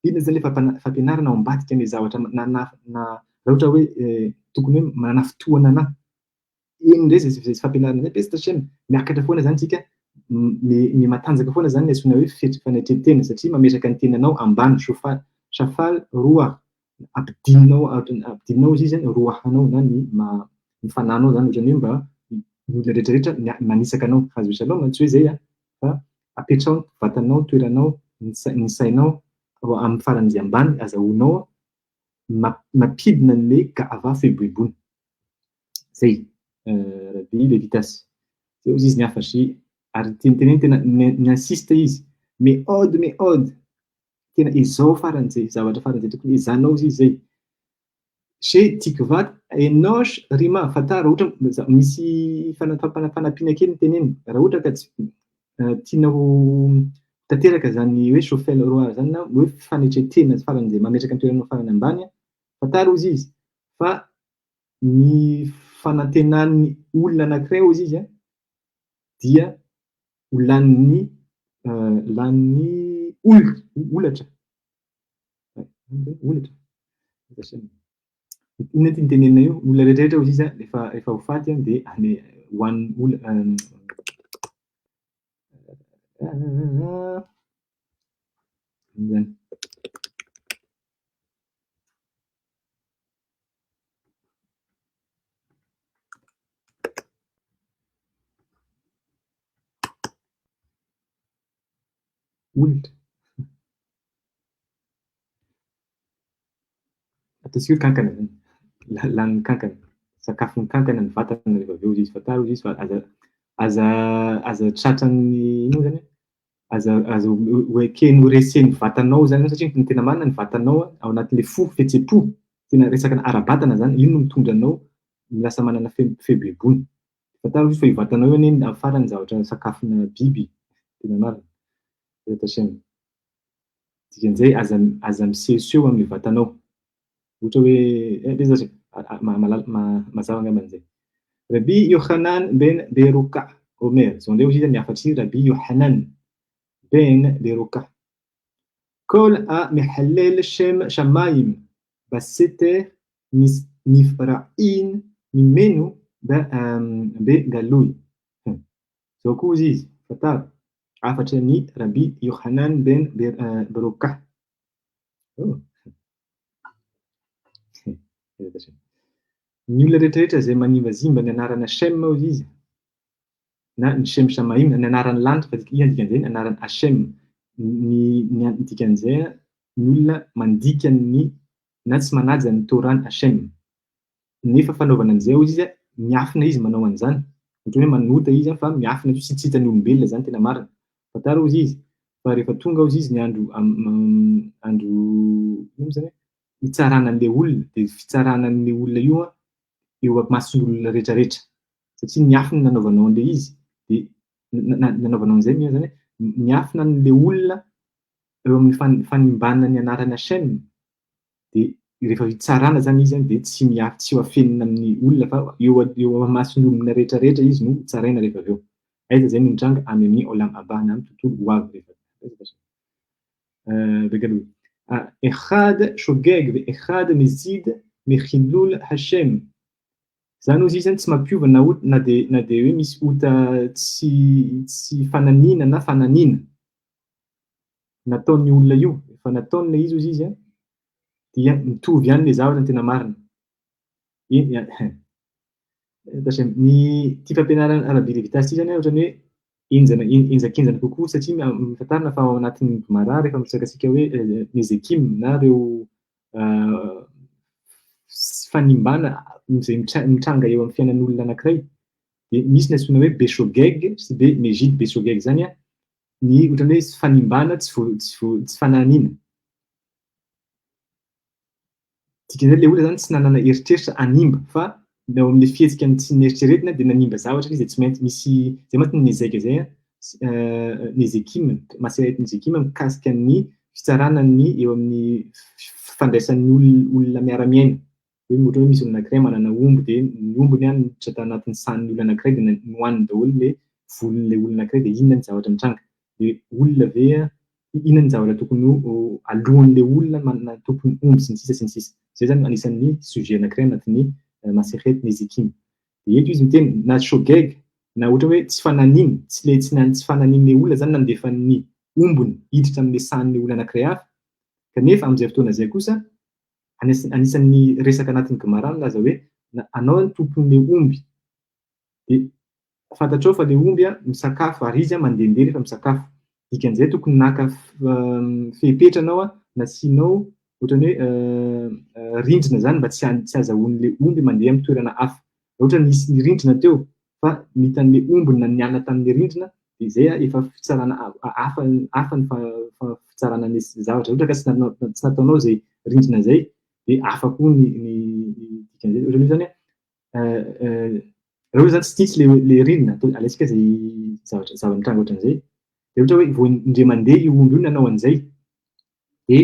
Inona izany ilay fampianarana ao ambadika an'ilay zavatra na na na raha ohatra hoe tokony hoe manafintohana anà. Eny indray izay izay fampianarana izay, Bezat Hashem, miakatra foana izany isika, mi matanjaka foana izany ny antsoina hoe fanetren-tena satria mametraka ny tenanao ambany, shofar, shafal ruah, ampidininao ampidininao izy izany ruahanao na ny maha ny fanahinao izany ohatran'ny hoe mba ny olona rehetra rehetra manisaka anao, chas v'shalom, tsy hoe izay an, fa apetraho ny vatanao, ny toeranao, ny sainao amin'ny faran'izay ambany azahoanao mampidina ny ga'ava fieboeboana. Zay, Rabbi Levitas. Zay hozy izy ny hafatry, ary teniteneny tena ni-insiste izy, meod meod, tena izao faran'izay zavatra faran'izay tokony ezahanao hozy izy zay. She tikvat enosh rima, fantaro raha ohatra misy fanampiana kely ny teneniny, raha ohatra ka tsy tianao ho tanteraka izany hoe shofel roi izany na hoe fanetren-tena faran'izay mametraka ny toeranao farany ambany, fantaro hozy izy fa ny fanantenan'ny olona anankiray hozy izy dia ho lanin'ny lanin'ny olatra, olatra, inona ity nitenenina io? Ny olona rehetra rehetra hozy izy rehefa rehefa ho faty dia hohanin'ny olona Inona zany? Olitra. Ataontsika hoe kankana zany. Lanin'ny kankana. Sakafon'ny kankana ny vatana rehefa avy eo izy. Fantaro izy fa aza aza aza tratran'ny inona moa zany e? Aza aza ho ekeny ho resen'ny vatanao zany ianao satria ny tena marina ny vatanao ao anatin'ilay fo, fihetsem-po, tena resaka ara-batana zany, iny no mitondra anao lasa manana fieboeboana. Fantaro izy fa io vatanao io anie amin'ny farany zavatra sakafona biby, tena marina. Dikan'izay aza aza misehoseho amin'ny vatanao. Ohatra hoe eh be zaza mazava angamba an'izay. Rabbi Yohanan ben Beroka Omer. Izao indray hozy izy ny hafatr'i Rabbi Yohanan ben Beroka. Kol ha mehallel shem shamayim baseter nifra'in mimenu begaloy. Izao koa hozy izy, fantaro, hafatra ny Rabbi Yohanan ben Beroka. Oh. Ny olona rehetra rehetra izay manimbazimba ny anarana Shem hozy izy, na ny Shem Shamaim, ny anaran'ny lanitra, fa inona dikan'izay? Ny anaran'i Hashem. Ny ny dikan'izay, ny olona mandika ny na tsy manaja ny Torah-n'i Hashem. Nefa fanaovana an'izay hozy izy, miafina izy manao an'izany. Ohatran'ny hoe manota izy fa miafina tsy tsy hitan'ny olombelona izany tena marina. Fantaro hozy izy fa rehefa tonga hozy izy ny andro andro inona moa izany hoe hitsarana an'ilay olona dia fitsarana an'ilay olona io eo amason'olona rehetra rehetra. Satria miafina ny nanaovanao an'ilay izy dia nanaovanao an'izay izany hoe miafina an'ilay olona eo amin'ny fanimbana ny anaran'i Hashem dia rehefa hitsarana zany izy dia tsy miafy tsy ho afenina amin'ny olona fa eo eo amason'ny olona rehetra rehetra izy no tsaraina rehefa avy eo. Aiza zay no mitranga? Any amin'ny Olam Haba na amin'ny tontolo ho avy rehefa Begaloy. Echad shogeg ve echad mezid mechilul Hashem. Zany hozy izy tsy mampiova na na dia na dia hoe misy ota tsy tsy fananiana na fananiana. nataon'ny olona io, efa nataony ilay izy hozy izy an, dia mitovy ihany ilay zavatra ny tena marina. Eny an, ny ity fampianarana Rabbi Levitas ity izany ohatran'ny hoe henjana henjakenjana kokoa satria fantarina fa ao anatin'ny Gemara rehefa miresaka antsika hoe Nezekim na ireo fanimbana izay mitranga eo amin'ny fiainan'olona anankiray dia misy ny antsoina hoe Beshogeg sy Bemejid. Beshogeg izany an, ny ohatran'ny hoe fanimbana tsy vo tsy vo tsy fanahiniana. Dikan'izay ilay olona izany tsy nanana eritreritra hanimba fa ao amin'ilay fihetsika tsy neritreretina dia nanimba zavatra izy dia tsy maintsy misy izay mantsy ny nezaika izay an, nezekim, maseret nezekim mikasika ny fitsarana ny eo amin'ny fifandraisan'ny olona miara-miaina. Hoe ohatra hoe misy olona anankiray manana omby dia ny ombiny an niditra tanatin'ny sahan'ny olona anankiray dia nohaniny daholo ilay volin'ilay olona anankiray dia inona ny zavatra mitranga? Dia olona ve an, inona ny zavatra tokony ho alohan'ilay olona manana tompon'ny omby sy ny sisa sy ny sisa. Izay izany anisan'ny sujet anankiray anatin'ny Maseret Nezikim. Dia eto izy miteny na shogeg na ohatra hoe tsy fananiny, tsy le tsy tsy fananin'ilay olona izany nandefa ny ombiny hiditra amin'ilay sahan'ilay olona anankiray hafa. Kanefa amin'izay fotoana izay kosa, anisan'ny resaka anatin'ny Gemara milaza hoe anao ny tompon'ilay omby, dia fantatrao fa ilay omby misakafo ary izy mandehandeha rehefa misakafo. Dikan'izay tokony naka fepetra anao nasianao ohatran'ny hoe rindrina izany mba tsy tsy azahoan'ilay omby mandeha amin'ny toerana hafa. Raha ohatra nisy ny rindrina teo fa ny hitan'ilay omby na niala tamin'ilay rindrina dia izay efa fitsarana hafa hafa ny fitsarana ny zavatra. Raha ohatra ka tsy nataonao izay rindrina izay dia hafa koa ny ny dikan'izay. Ohatran'ny hoe izany raha ohatra izany tsy tsisy ilay rindrina, alaintsika izay zavatra zava-mitranga ohatran'izay, dia ohatra hoe vao indray mandeha io omby io nanao an'izay dia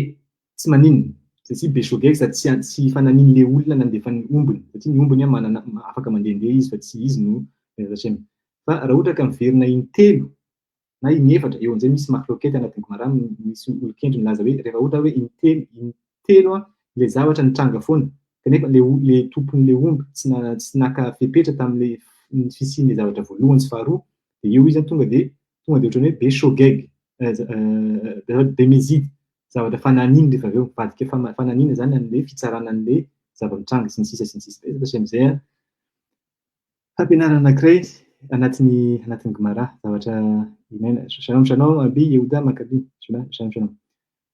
tsy maninona satria be shogeg sady tsy tsy fananian'ilay olona nandefa ny ombiny satria ny ombiny manana afaka mandehandeha izy fa tsy izy no Hashem. Fa raha ohatra ka miverina intelo na inefatra, eo amin'izay misy makhloket anatin'ny Gemara, misy olon-kendry milaza hoe rehefa ohatra hoe intelo intelo ilay zavatra nitranga foana kanefa ilay ilay tompon'ilay omby tsy na tsy naka fepetra tamin'ilay fisian'ilay zavatra voalohany sy faharoa dia eo izy tonga dia tonga dia ohatran'ny hoe be shogeg, bemezid, zavatra fananiny rehefa avy eo, mivadika fananina izany an'ilay fitsarana an'ilay zava-mitranga sy ny sisa sy ny sisa. Satria amin'izay fampianarana anankiray anatin'ny anatin'ny Gemara, zavatra ilaina. Shalom shalom Rabbi Yehuda Maccabi. Shalom shalom.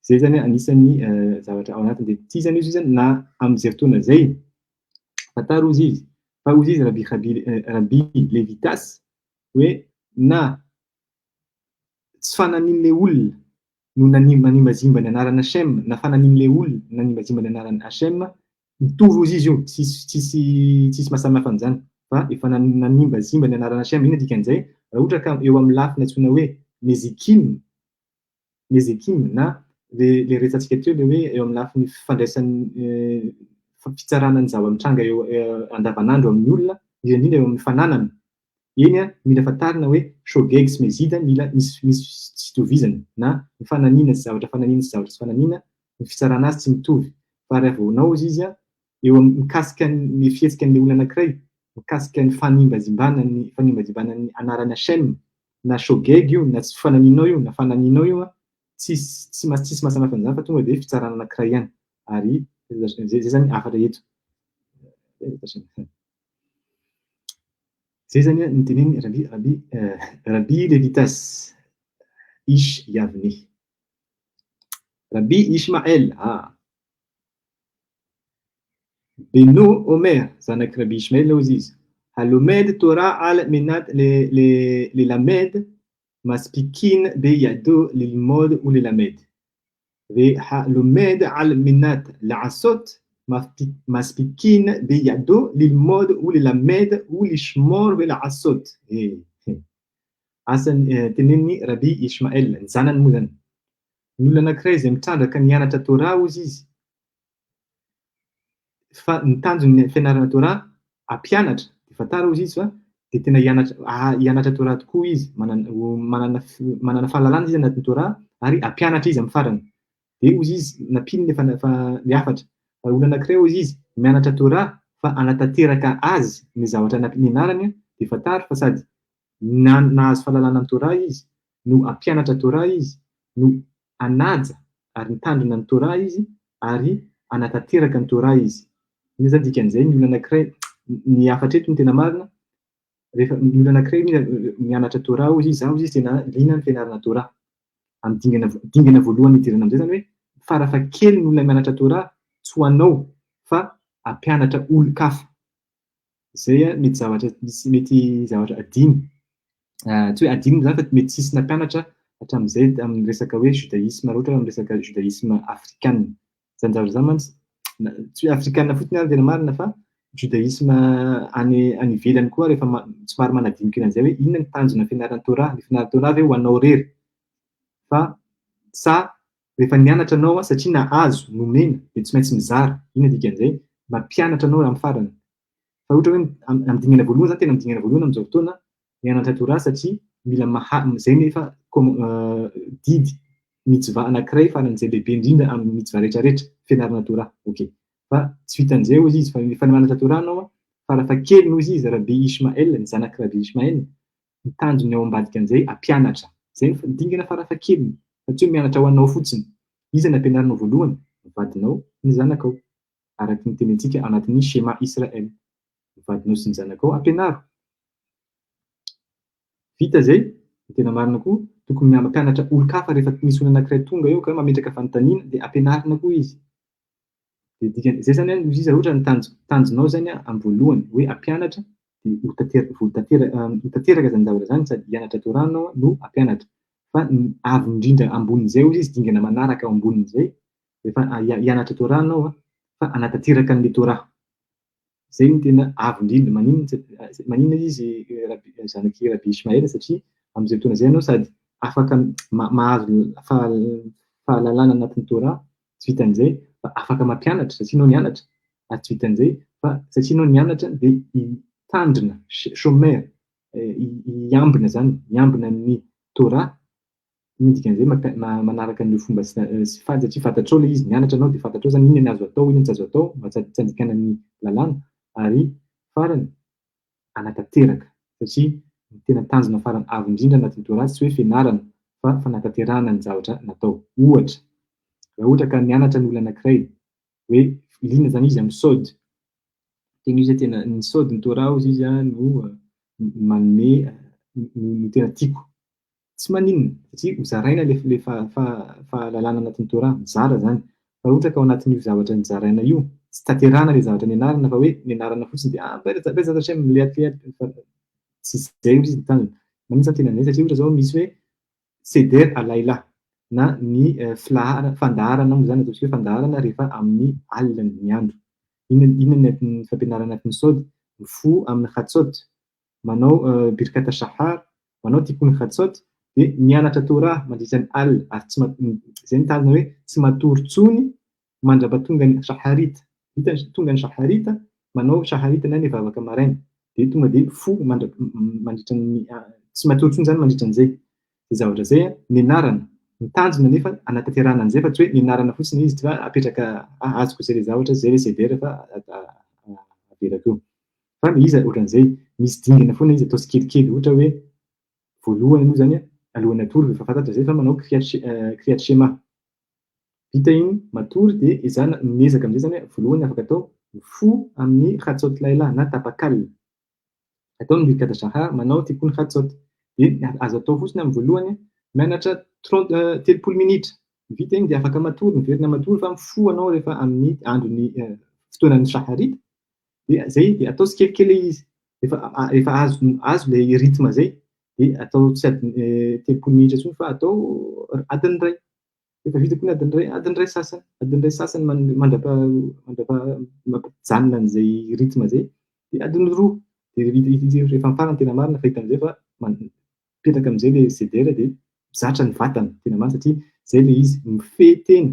Izay izany anisan'ny zavatra ao anatiny. Dia ity izany izy izany na amin'izay fotoana izay, fantaro hozy izy, fa hozy izy Rabbi Rabbi Rabbi Levitas hoe na tsy fananin'ilay olona no nanimbazimba ny anaran'i Hashem, na fananin'ilay olona nanimbazimba ny anaran'i Hashem, mitovy hozy izy io, tsisy tsisy tsisy mahasamihafa an'izany, fa efa nanimbazimba ny anaran'i Hashem. Inona dikan'izay? Raha ohatra ka eo amin'ny lafiny antsoina hoe Nezikim, Nezikim na le le resatsika teo le hoe eo amin'ny lafiny fifandraisan'ny fitsarana ny zava-mitranga eo andavanandro amin'ny olona, indrindra indrindra eo amin'ny fananana, Eny an, mila fantarina hoe shogeg sy mezida mila misy misy tsy itovizany na ny fananiana sy zavatra fananiana sy zavatra tsy fananiana ny fitsarana azy tsy mitovy fa raha vao naozy izy an eo amin'ny mikasika ny fihetsika an'ilay olona anankiray mikasika ny fanimbazimbana ny fanimbazimbana ny anaran'i Hashem na shogeg io na tsy fananianao io na fananianao io an tsisy tsy tsisy mahasamihafa an'izany fa tonga dia fitsarana anankiray ihany ary zay zany hafatra eto. Zay zany ny teneniny Rabbi Rabbi Rabbi Levitas Ish Yavne. Rabbi Ishmael ah. Beno Omer zanak'i Rabbi Ishmael hozy izy. Halomed Torah al menat le le lelamed maspikin beyado lilmod ou lelamed. Ve-halomed al menat la'asot maspikin beyado lilmod ou lelamed ou lishmor ve-la'asot. Asa tenenin'i Rabbi Ishmael, ny zanany moa izany. Ny olona anankiray izay mitrandraka ny hianatra Torah hozy izy, fa ny tanjon'ny fianarana Torah hampianatra, dia fantaro hozy izy fa dia tena hianatra hianatra Torah tokoa izy, manana manana manana fahalalana izy anatin'ny Torah ary hampianatra izy amin'ny farany. Dia hozy izy nampiany ilay ilay hafatra. Fa olona anankiray hozy izy mianatra Torah fa hanatanteraka azy ny zavatra nianarany dia fantaro fa sady nahazo fahalalana ny Torah izy no hampianatra Torah izy no hanaja ary nitandrina ny Torah izy ary hanatanteraka ny Torah izy. Inona izany dikan'izay? Ny olona anankiray, ny hafatra eto no tena marina, rehefa ny olona anankiray mianatra Torah hozy izy, za hozy izy tena liana amin'ny fianarana Torah. Amin'ny dingana dingana voalohany hidirana amin'izay izany hoe farafahakeliny ny olona mianatra Torah tsy ho anao fa hampianatra olon-kafa. Izay mety zavatra misy mety zavatra adino. Tsy hoe adino moa izany fa mety tsisy nampianatra hatramin'izay amin'ny resaka hoe judaïsme raha ohatra hoe amin'ny resaka judaïsme afrikana. Izany zavatra izany mantsy tsy hoe afrikana fotsiny ary tena marina fa judaïsme any any ivelany koa rehefa somary manadino kely an'izay hoe inona ny tanjona fianarana Torah? Ny fianarana Torah ve ho anao irery fa sa rehefa nianatra anao satria nahazo, nomena dia tsy maintsy mizara. Inona dikan'izay? Mampianatra anao amin'ny farany. Fa ohatra hoe amin'ny dingana voalohany zany, tena amin'ny dingana voalohany amin'izao fotoana, mianatra Torah satria mila maha, izay nefa didy mitzvah anankiray faran'izay lehibe indrindra amin'ny mitzvah rehetrarehetra, fianarana Torah. Ok. Fa tsy vitan'izay hozy izy fa rehefa mianatra Torah anao, Farafahakeliny hozy izy Rabbi Ishmael, ny zanak'i Rabbi Ishmael, ny tanjony ao ambadika an'izay hampianatra. Izay no dingana farafahakeliny, fa tsy hoe mianatra ho anao fotsiny. Iza no ampianarinao voalohany? Ny vadinao, ny zanakao. Araka ny tenintsika ao anatin'ny Shema Israel. Ny vadinao sy ny zanakao ampianaro. Vita izay, ny tena marina koa, tokony mampianatra olon-kafa rehefa misy olona anankiray tonga eo ka mametraka fanontaniana dia ampianarina koa izy. Dia dikany, izay izany an, izy raha ohatra ny tanjo, tanjonao izany an, amin'ny voalohany hoe hampianatra dia ho tanteraka, ho tanteraka, ho tanteraka izany zavatra izany sady hianatra Torah ianao no hampianatra. Fa ny avo indrindra ambonin'izay hozy izy, dingana manaraka ao ambonin'izay, rehefa hianatra Torah ianao an, fa hanatanteraka an'ilay Torah. Izay no tena avo indrindra. Maninona tsy, maninona izy Rabbi, zanak'i Rabbi Ishmael? Satria amin'izay fotoana izay ianao sady afaka mahazo fahalalana anatin'ny Torah, tsy vitan'izay fa afaka mampianatra satria ianao nianatra, ary tsy vitan'izay fa satria ianao nianatra dia hitandrina, shomer, hiambina izany, hiambina ny Torah. Inona ny dikan'izay? Manaraka an'ireo fomba sy fady satria fantatrao ilay izy, nianatra ianao dia fantatrao izany inona ny azo atao, inona ny tsy azo atao mba tsy handikana ny lalàna ary farany hanatanteraka satria ny tena tanjona farany avo indrindra anatin'ny Torah tsy hoe fianarana fa fanatanterahana ny zavatra natao. Ohatra, raha ohatra ka nianatra ny olona anankiray hoe liana izany izy amin'ny sod, tena izy tena ny sod ny Torah hozy izy no manome no tena tiako. Tsy maninona satria ho zaraina le le fahalalana anatin'ny Torah, mizara zany. Fa raha ohatra ka ao anatin'io zavatra nizaraina io, tsy tanterahana le zavatra nianarana fa hoe nianarana fotsiny dia ah betsaka satria mileatlehatra fa tsy izay ozy izy ny tanjona. Maninona zany tena an'izay satria ohatra zao misy hoe Seder Alayla na ny filahara fandaharana moa zany ataontsika hoe fandaharana rehefa amin'ny alina ny andro. Inona inona ny fampianarana anatin'ny Sod? Mifoha amin'ny Khatsot manao Birkat Shahar, manao Tikkun Chatzot, dia mianatra Torah mandritra ny alina, ary tsy izay ny tanjona hoe tsy matory intsony mandra-pahatonga ny Shaharit. Vita ny tonga ny Shaharit, manao Shaharit na ny vavaka maraina, dia tonga dia mifoha mandra mandritra ny tsy matory intsony izany mandritra an'izay. Izay zavatra izay nianarana. Ny tanjona nefa hanatanterahana an'izay fa tsy hoe nianarana fotsiny izy fa apetraka azoko izay ilay zavatra, izay ilay seder fa avelako eo. Fa le izy ohatran'izay, misy dingana foana izy atao tsikelikely, ohatra hoe voalohany aloha zany alohan'ny hatory efa fantatra zay fa manao kriyat shema, vita iny matory dia ezahana miezaka amizay zany voalohany afaka atao mifoha amin'ny khatsot layla na tapak'alina, atao ny birkat shahar, manao tikkun khatsot, dia azo atao fotsiny amin'ny voalohany mianatra 30 30 minitra, vita iny dia afaka matory, miverina matory fa mifoha anao rehefa amin'ny andron'ny fotoanan'ny shaharit, Dia zay dia atao tsikelikely ilay izy. Rehefa rehefa azo azo ilay rythme zay dia atao tsy adiny 30 minitra intsony fa atao adiny iray. Rehefa vita koa ny adiny iray, adiny iray sasany, adiny iray sasany mandrapa mandrapa mampijanona an'izay rythme zay dia adiny roa. Dia rehefa amin'ny farany tena marina fa hita amin'izay fa mipetraka amin'izay ilay CDR dia zatra ny vatana tena marina satria zay ilay izy mifehy tena.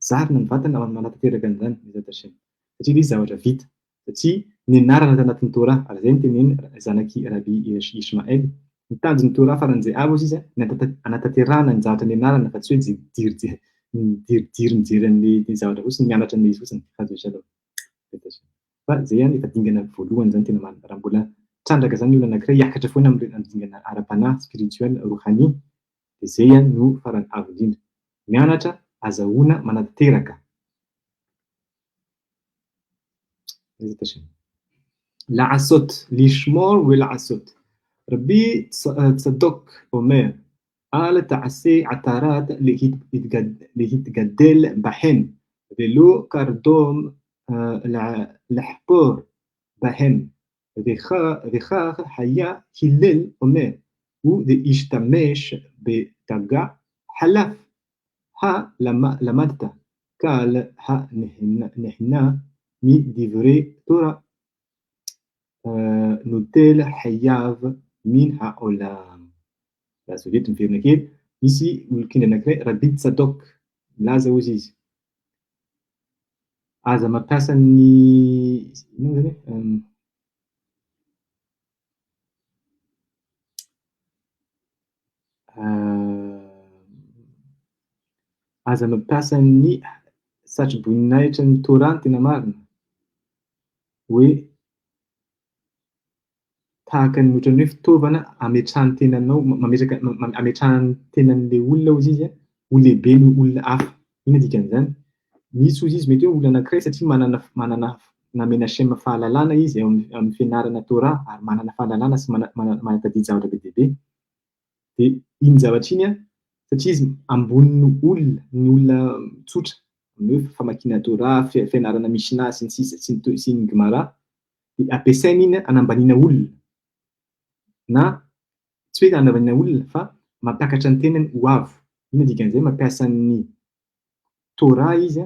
Zarina ny vatana manatanteraka an'izany, Bezrat Hashem. Satria ilay izy zavatra vita. Satria nianarana tanatin'ny Torah, ary izay no tenenin'ny zanak'i Rabbi Ishmael, ny tanjon'ny Torah faran'izay avo hozy izy, ny hanatanterahana ny zavatra nianarana fa tsy hoe midiridiry mijery an'ilay zavatra fotsiny, mianatra an'ilay izy fotsiny. Chas v'shalom. Bezrat Hashem. Fa izay ihany efa dingana voalohany izany tena marina. Raha mbola trandraka izany ny olona anankiray hiakatra foana amin'ny dingana ara-panahy, spirituel, rouhani, dia izay ihany no farany avo indrindra. Mianatra azahoana manatanteraka. לעשות, לשמור ולעשות. רבי צדוק אומר, אל תעשה עטרת להתגדל בהם, ולא קרדום לחפור בהם. וכך היה הלל אומר, ולהשתמש בדגה חלף, הא למדת, כל הנהנה מדברי תורה, נוטל חייו מן העולם. Laza vetivety miverina kely, misy olon-kendry anankiray, Rabbi Tzadok, milaza hozy izy, aza mampiasa ny inona moa izany e? Aza mampiasa ny satroboninahitra ny Torah ny tena marina, hoe. Tahaka ny ohatran'ny hoe fitaovana ametrahan'ny tenanao, mametraka, ametrahan'ny tenan'ilay olona hozy izy ho lehibe noho olona hafa. Inona dikan'izany? Misy hozy izy mety hoe olona anankiray satria manana manana namena Hashem fahalalana izy eo amin'ny fianarana Torah ary manana fahalalana sy manatadidy zavatra be dia be. Dia iny zavatra iny an, satria izy ambonin'ny olona, ny olona tsotra, amin'ny hoe famakiana Torah, fianarana Mishnah sy ny sisa sy ny sy ny Gemara, dia ampiasainy iny hanambaniana olona na tsy hoe hanambaniana olona fa mampiakatra ny tenany ho avo. Inona dikan'izay? Mampiasa ny Torah izy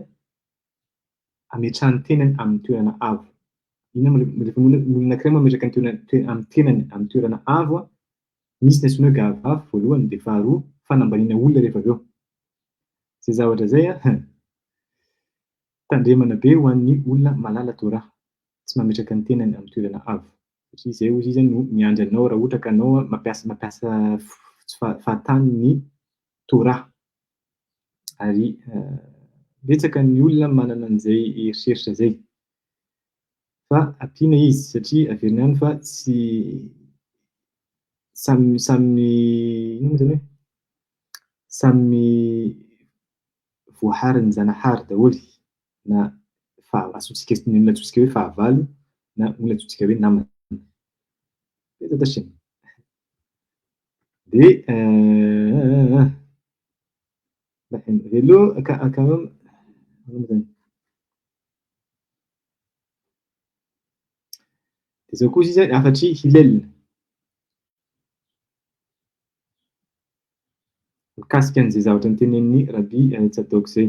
hametrahany tenany amin'ny toerana avo. Inona moa rehefa ny olona anankiray mametraka ny toerana amin'ny tenany amin'ny toerana avo, misy ny antsoina hoe gavavy voalohany dia faharoa fanambaniana olona rehefa avy eo. Izay zavatra izay an, tandremana be ho an'ny olona mahalala Torah, tsy mametraka ny tenany amin'ny toerana avo. Satria izay hozy izy no miandry anao raha ohatra ka anao mampiasa mampiasa tsy fahatany ny Torah. Ary betsaka ny olona manana an'izay eritreritra izay. Fa ampiana izy satria averina ihany fa tsy samy samy inona moa izany hoe samy voaharin'ny Zanahary daholo na antsointsika ny olona antsointsika hoe fahavalo na olona antsointsika hoe namana. Dia Hello Dia izao koa izy hafatr'i Hillel. Mikasika an'izay zavatra notenenin'i Rabbi Tsadok izay.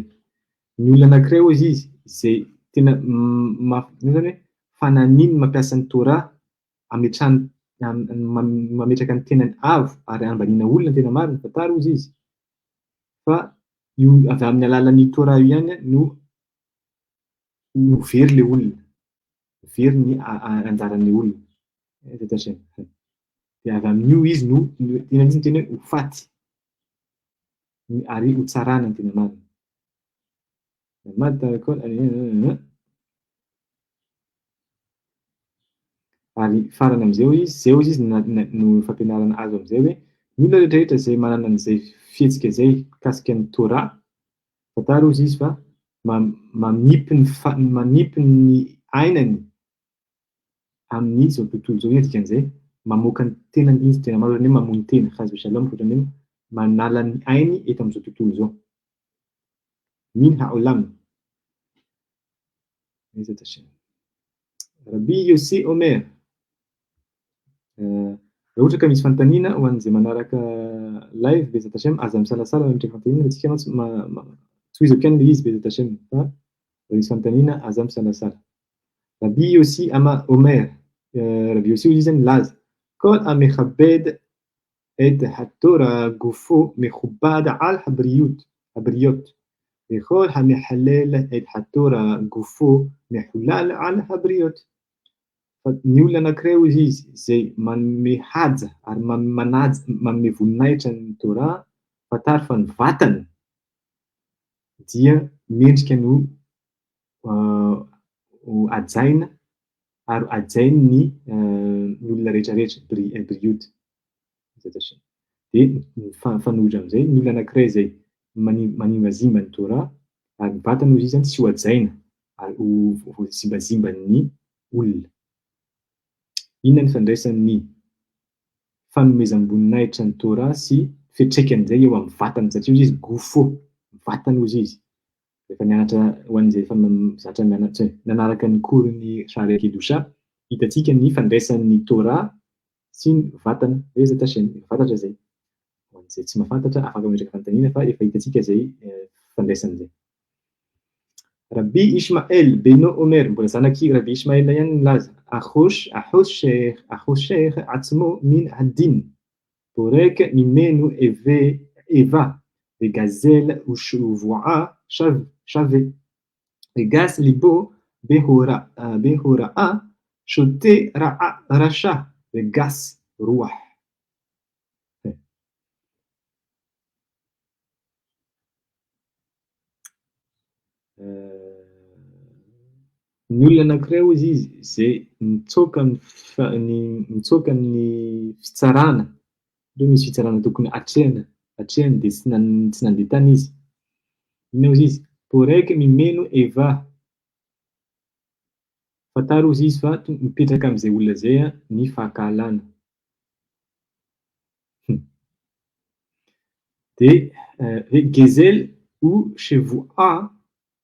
Ny olona anankiray hozy izy izay tena inona izany hoe fananiny mampiasa ny Torah ametrahany mametraka ny tenany avo ary ambaniana olona ny tena marina, fantaro hozy izy fa io avy amin'ny alalan'io Torah io ihany no no very ilay olona, very ny anjaran'ilay olona. Dia avy amin'io izy no, tena mihitsy ny teny hoe ho faty ary ho tsarana ny tena marina. Ary farany amin'izay hoy izy, izay hoy izy no fampianarana azo amin'izay hoe ny olona rehetra rehetra izay manana an'izay fihetsika izay mikasika ny Torah, fantaro hozy izy fa manipy ny manipy ny ainany amin'izao tontolo izao. Inona dikan'izay? Mamoaka ny tenany izy, tena marina hoe mamono tena, chas v'shalom, ohatran'ny hoe manala ny ainy eto amin'izao tontolo izao. Min ha'olam. Rabbi Yossi Omer. Raha ohatra ka misy fanontaniana ho an'izay manaraka live Bezat Hashem, aza misalasala mametraka fanontaniana fa tsika mantsy tohizako ihany ilay izy Bezat Hashem fa raha misy fanontaniana aza misalasala. Rabbi Yossi ama Omer, Rabbi Yossi hoy izy nilaza, Kol hamechabed et haTorah gufo mechubad al habriot, habriot, vechol hamehalel et haTorah gufo mehulal al habriot. Fa ny olona anankiray hozy izy izay manome haja ary manaja, manome voninahitra ny Torah, fantaro fa ny vatany dia mendrika ny ho hajaina ary hajain'ny ny olona rehetra rehetra, Brioude. Dia mifanohitra amin'izay, ny olona anankiray izay manimbazimba ny Torah ary ny vatany hozy izy izany tsy ho hajaina ary ho voazimbazimban'ny olona. Inona ny ifandraisan'ny fanomezam-boninahitra ny Torah sy fiantraikan'izay eo amin'ny vatana? Satria hozy izy gufo, vatana hozy izy. Rehefa nianatra, ho an'izay efa zatra mianatra, nanaraka ny cours-n'ny Sha'arei Kedusha, hitantsika ny ifandraisan'ny Torah sy ny vatana, Bezat Hashem, efa fantatra izay. Ho an'izay tsy mahafantatra, afaka mametraka fanontaniana fa efa hitantsika izay fifandraisana izay. Rabbi Ishmael Beno Omer, mbola zanak'i Rabbi Ishmael ihany nilaza, Ahosh, Ahosher, Ahosher atzmo min hadin, Borek mimenu eve, eva, vegazel ushvu'a shav, shave, vegas libo behora, behora'a, shote ra'a, rasha, vegas ruah. Ny olona anankiray hozy izy izay mitsoaka ny ny mitsoaka ny fitsarana, ohatra hoe misy fitsarana tokony atrehina, atrehiny dia tsy tsy nandeha tany izy. Inona hozy izy? Porek mimeno eva. Fantaro hozy izy fa mipetraka amin'izay olona izay ny fankahalana. Dia hoe gezel ou chevoa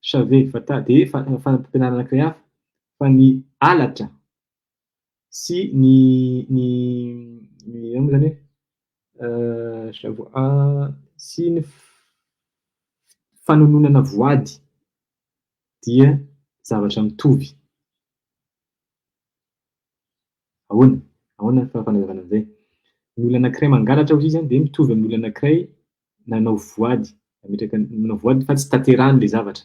chave fa ta dia fampianarana anankiray hafa fa ny halatra sy ny ny ny inona moa izany hoe chevoa sy ny fanononana voady dia zavatra mitovy. Ahoana? Ahoana ny fanazavana an'izay? Ny olona anankiray mangalatra hozy izy dia mitovy amin'ny olona anankiray nanao voady, nametraka nanao voady fa tsy tanterahiny ilay zavatra.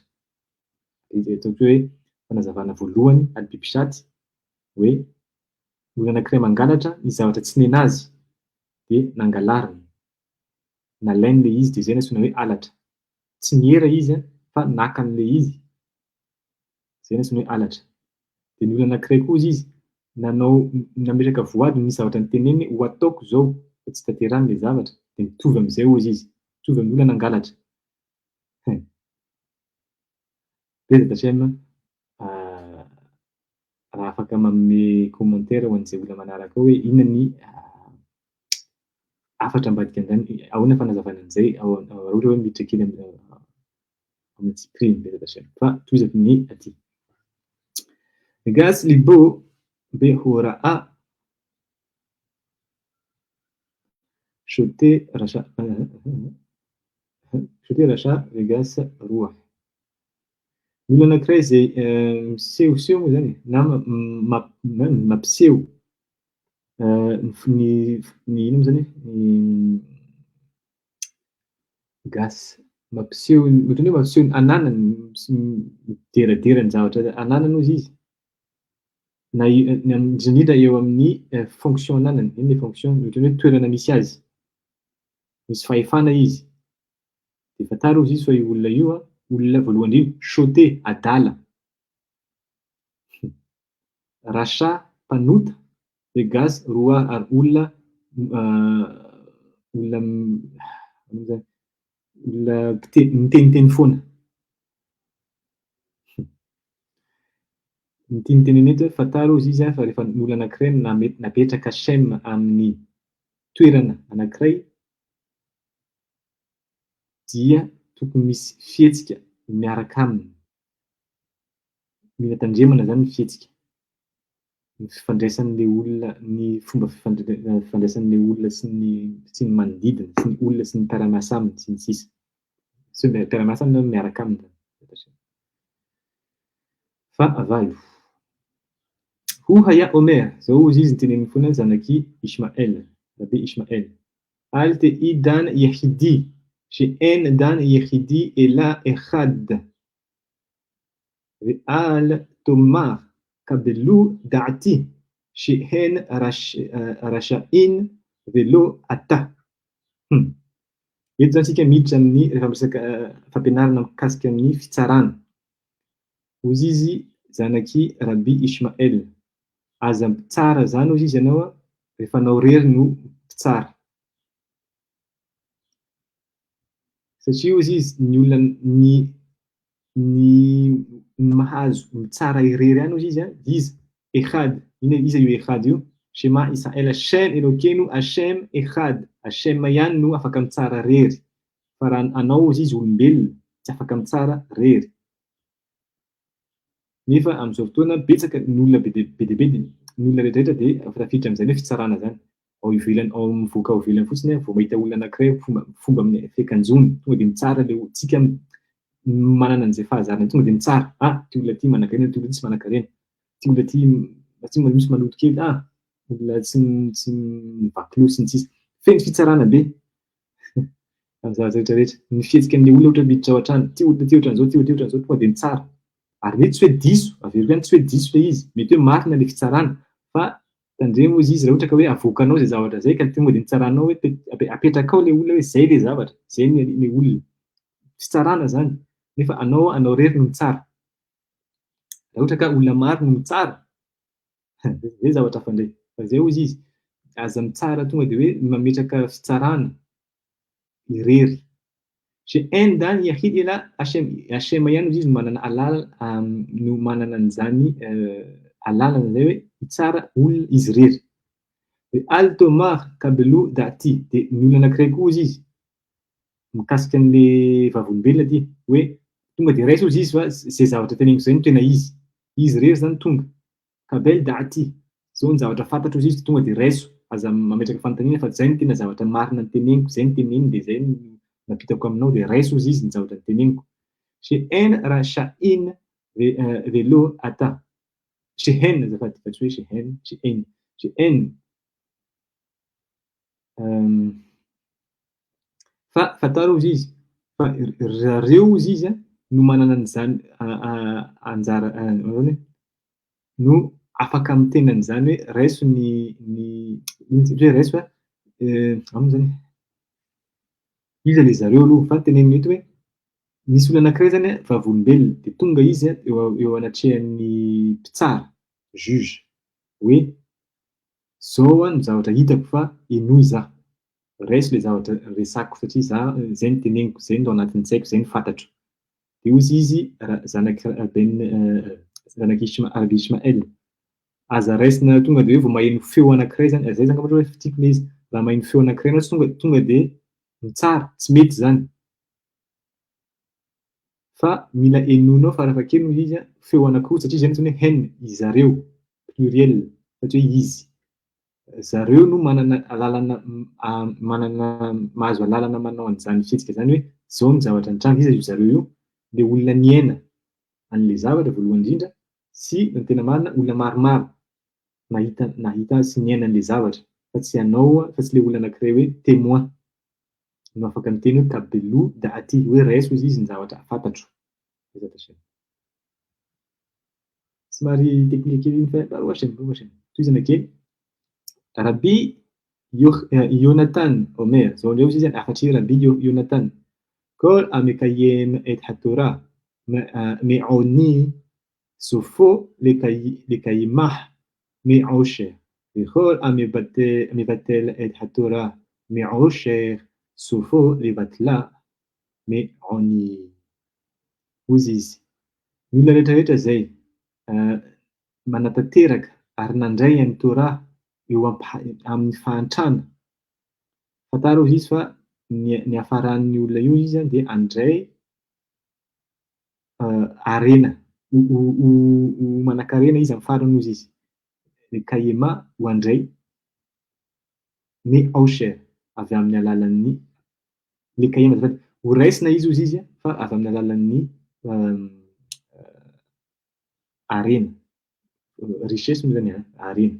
Dia ataoko hoe fanazavana voalohany al-Bibshat hoe ny olona anankiray mangalatra ny zavatra tsy nenazy dia nangalariny, nalainy ilay izy dia izay no antsoina hoe halatra. Tsy niera izy fa naka an'ilay izy. Izay no antsoina hoe halatra. Dia ny olona anankiray koa hozy izy, nanao, nametraka voady nisy zavatra noteneniny ho ataoko izao fa tsy tanterahiny ilay zavatra, dia mitovy amin'izay hozy izy, mitovy amin'ny olona nangalatra. Hein. Betsaka Hashem raha afaka manome commentaire ho an'izay olona manaraka ao hoe inona ny hafatra ambadika an'izany, ahoana fanazavana an'izay raha ohatra hoe miditra kely amin'ny antsipiriany betsaka Hashem. Fa tohizako ny aty. Gas libo be hora'a shote rasha shote rasha vegas roa. Ny olona anankiray izay misehoseho moa izany e, na mampiseho ny ny inona moa izany e, ny gasy, mampiseho ohatran'ny hoe mampiseho ny ananany, mideradera ny zavatra ananany hozy izy, na indrindra indrindra eo amin'ny fonction ananany, inona ilay fonction, ohatran'ny hoe toerana misy azy, misy fahefana izy. Dia fantaro hozy izy fa io olona io an, olona voalohany indrindra, choté, adala, rachat, mpanota, vegas, roa ary olona olona inona zany, olona mpite- miteniteny foana. Ny tiany tenenina eto hoe fantaro hozy izy an fa rehefa ny olona anankiray name- napetraka Shem amin'ny toerana anankiray dia tokony misy fihetsika miaraka aminy. Mila tandremana izany ny fihetsika, ny fifandraisan'ilay olona, ny fomba fifandraisan'ilay olona sy ny sy ny manodidina, sy ny olona sy ny mpiara-miasa aminy sy ny sisa. Tsy hoe mpiara-miasa aminy na miaraka aminy izany. Fahavalo. Hu haya Omer, izao hozy izy niteneniny foana zanak'i Ishmael, Rabe Ishmael. Al te'i dan yehidi, she'en dan yehidi ela echad, ve'al tomar kabelu da'ati, she'en rasha'in velo ata. Hum. Eto izany isika miditra amin'ny rehefa miresaka fampianarana mikasika ny fitsarana. Hozy izy zanak'i Rabbi Ishmael. Aza mpitsara izany hozy izy ianao rehefa anao irery no mpitsara. Satria hozy izy ny olona ny ny ny mahazo mitsara irery ihany hozy izy an, iza? Echad. Inona iza io Echad io? Shema Israel Hashem Elokeinu Hashem Echad. Hashem ihany no afaka mitsara rery. Fa raha anao hozy izy olombelona tsy afaka mitsara rery. Nefa amin'izao fotoana betsaka ny olona be dia be dia be ny olona rehetra rehetra dia efa tafiditra amin'izany hoe fitsarana izany. Ao ivelany ao mivoaka ao ivelany fotsiny vao mahita olona anankiray fomba fomba amin'ny fiakanjony tonga dia mitsara ilay olona. Tsika manana an'izay fahazarana tonga dia mitsara, ah ity olona ity manankarena, ity olona ity tsy manankarena, ity olona ity tsy misy maloto kely, ah olona tsy tsy mivaky loha sy ny sisa. Feno fitsarana be. Amin'ny zavatra rehetra rehetra. Ny fihetsika amin'ilay olona ohatra miditra ao an-trano, ity olona ity ohatran'izao, ity olona ity ohatran'izao, tonga dia mitsara. Ary mety tsy hoe diso, averiko ihany, tsy hoe diso ilay izy, mety hoe marina ilay fitsarana, fa tandremo hozy izy raha ohatra ka hoe avoakanao izay zavatra izay ka tonga dia nitsaranao hoe apetrakao ilay olona hoe izay ilay zavatra, izay ilay olona. Fitsarana izany, nefa anao, anao irery no mitsara. Raha ohatra ka olona maro no mitsara, zay zavatra hafa indray. Fa zay hozy izy, aza mitsara tonga dia hoe mametraka fitsarana irery. She'en dan yahid ila Hashem, Hashem ihany hozy izy no manana alala, no manana an'izany alalana izay hoe hitsara olona izy irery. Dia al tomar kabelu da'ti, dia ny olona anankiray koa hozy izy, mikasika an'le vavolombelona ity, hoe tonga dia raiso hozy izy fa izay zavatra teneniko izay no tena izy. Izy irery izany tonga. Kabel da'ti, izao ny zavatra fantatro hozy izy tonga dia raiso, aza mametraka fanontaniana fa izay no tena zavatra marina noteneniko, izay no teneniny dia izay no nampitako aminao dia raiso hozy izy ny zavatra noteneniko. She'en rasha'in velo ata. Shehen azafady fa tsy hoe shehen, shehen, shehen. Fa fantaro hozy izy fa ry zareo hozy izy no manana an'izany anjara ahoana e? No afaka miteny an'izany hoe raiso ny ny inona izy hoe raiso a, ahoana izany e? Iza ilay zareo aloha fa tenenina eto hoe misy olona anankiray izany vavolombelona dia tonga izy eo eo anatrehan'ny mpitsara, juge, hoe zao no zavatra hitako fa henoy za, raiso le zavatra resako satria za zay no teneniko, zay no ao anatin'ny tsaiko, zay no fantatro. Dia hozy izy zanak'i Ben zanak'i Rabbi Ishmael, aza raisina tonga dia hoe vao maheno feo anankiray zany, zay zany angamba ohatra hoe tiako le izy, raha maheno feo anankiray ianao tsy tonga tonga dia mitsara, tsy mety zany. Fa mila henoinao farafahakeliny hoy izy feo anankiroa satria izay no antsoina hoe hen, izareo, pluriel, fa tsy hoe izy. Zareo no manana alalana manana mahazo alalana manao an'izany fihetsika izany hoe izao ny zavatra nitranga. Iza io zareo io? Ilay olona niaina an'ilay zavatra voalohany indrindra sy ny tena marina olona maromaro nahita nahita azy sy niaina an'ilay zavatra fa tsy ianao fa tsy ilay olona anankiray hoe témoin. no afaka miteny hoe kabelu da'ati, hoe raiso hozy izy ny zavatra fantatro. Somary teknika kely iny fa baruch Hashem, baruch Hashem. Tohizana kely. Rabbi Yonatan Omer, zao indray hozy izy hafatry Rabbi Yonatan. Kol hamekayem et haTorah me'oni sofo lekayimah me'osher. Vechol hamevatel et haTorah me'osher sofo levatla me'oni. Hozy izy, ny olona rehetra rehetra izay manatanteraka ary nandray an'ny Torah eo amin'ny fahantrana, fantaro hozy izy fa ny niafaran'ny olona io izy dia handray harena, ho manan-karena izy amin'ny farany hozy izy. Le kayema ho handray ny aosher avy amin'ny alalan'ny le kayema azafady, ho raisina izy hozy izy fa avy amin'ny alalan'ny harena, richesse moa zany harena.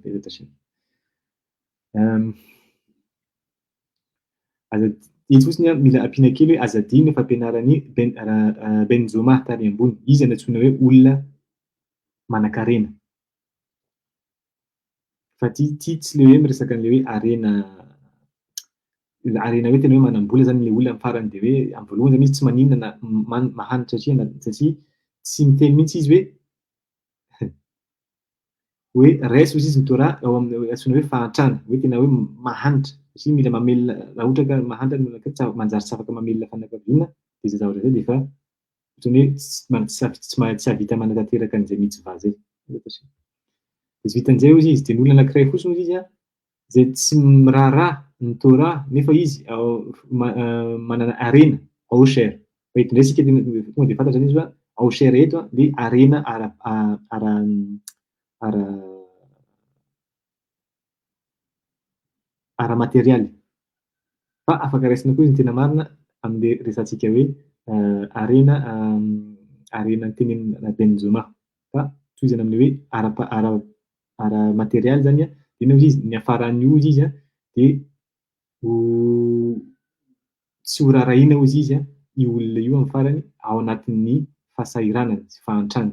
Aza etsy fotsiny an, mila ampiana kely hoe aza adino ny fampianaran'i Ben Ben Zoma tary ambony. Izy no antsoina hoe olona manankarena. Fa ty ty tsy le hoe miresaka an'le hoe harena harena hoe tena hoe manam-bola zany le olona amin'ny farany de hoe amin'ny voalohany zany izy tsy maninona na mahantra satria satria tsy miteny mihitsy izy hoe hoe raiso hozy izy ny Torah ao amin'ny antsoina hoe fahantrana, hoe tena hoe mahantra, satria mila mamelona, raha ohatra ka mahantra ny olona ka tsy manjary tsy afaka mamelona fianakaviana, dia izay zavatra izay dia efa ohatran'ny hoe tsy tsy hahavita manatanteraka an'izay mitzvah izay. Dia tsy vitan'izay hozy izy, dia ny olona anankiray fotsiny hozy izy an, izay tsy miraharaha ny Torah nefa izy manana harena, osher. Fa eto indray isika tonga dia fantatra izy fa osher eto dia harena ara ara ara ara-materialy. Fa afaka raisina koa izy ny tena marina amin'ilay resatsika hoe harena harena notenenin'i Benzoma. Fa tohizana amin'ilay hoe ara ara ara-materialy izany an, dia inona hozy izy, ny niafaran'io hozy izy an, dia ho tsy ho raharahiana hozy izy an, io olona io amin'ny farany ao anatin'ny fahasahiranany sy fahantrany.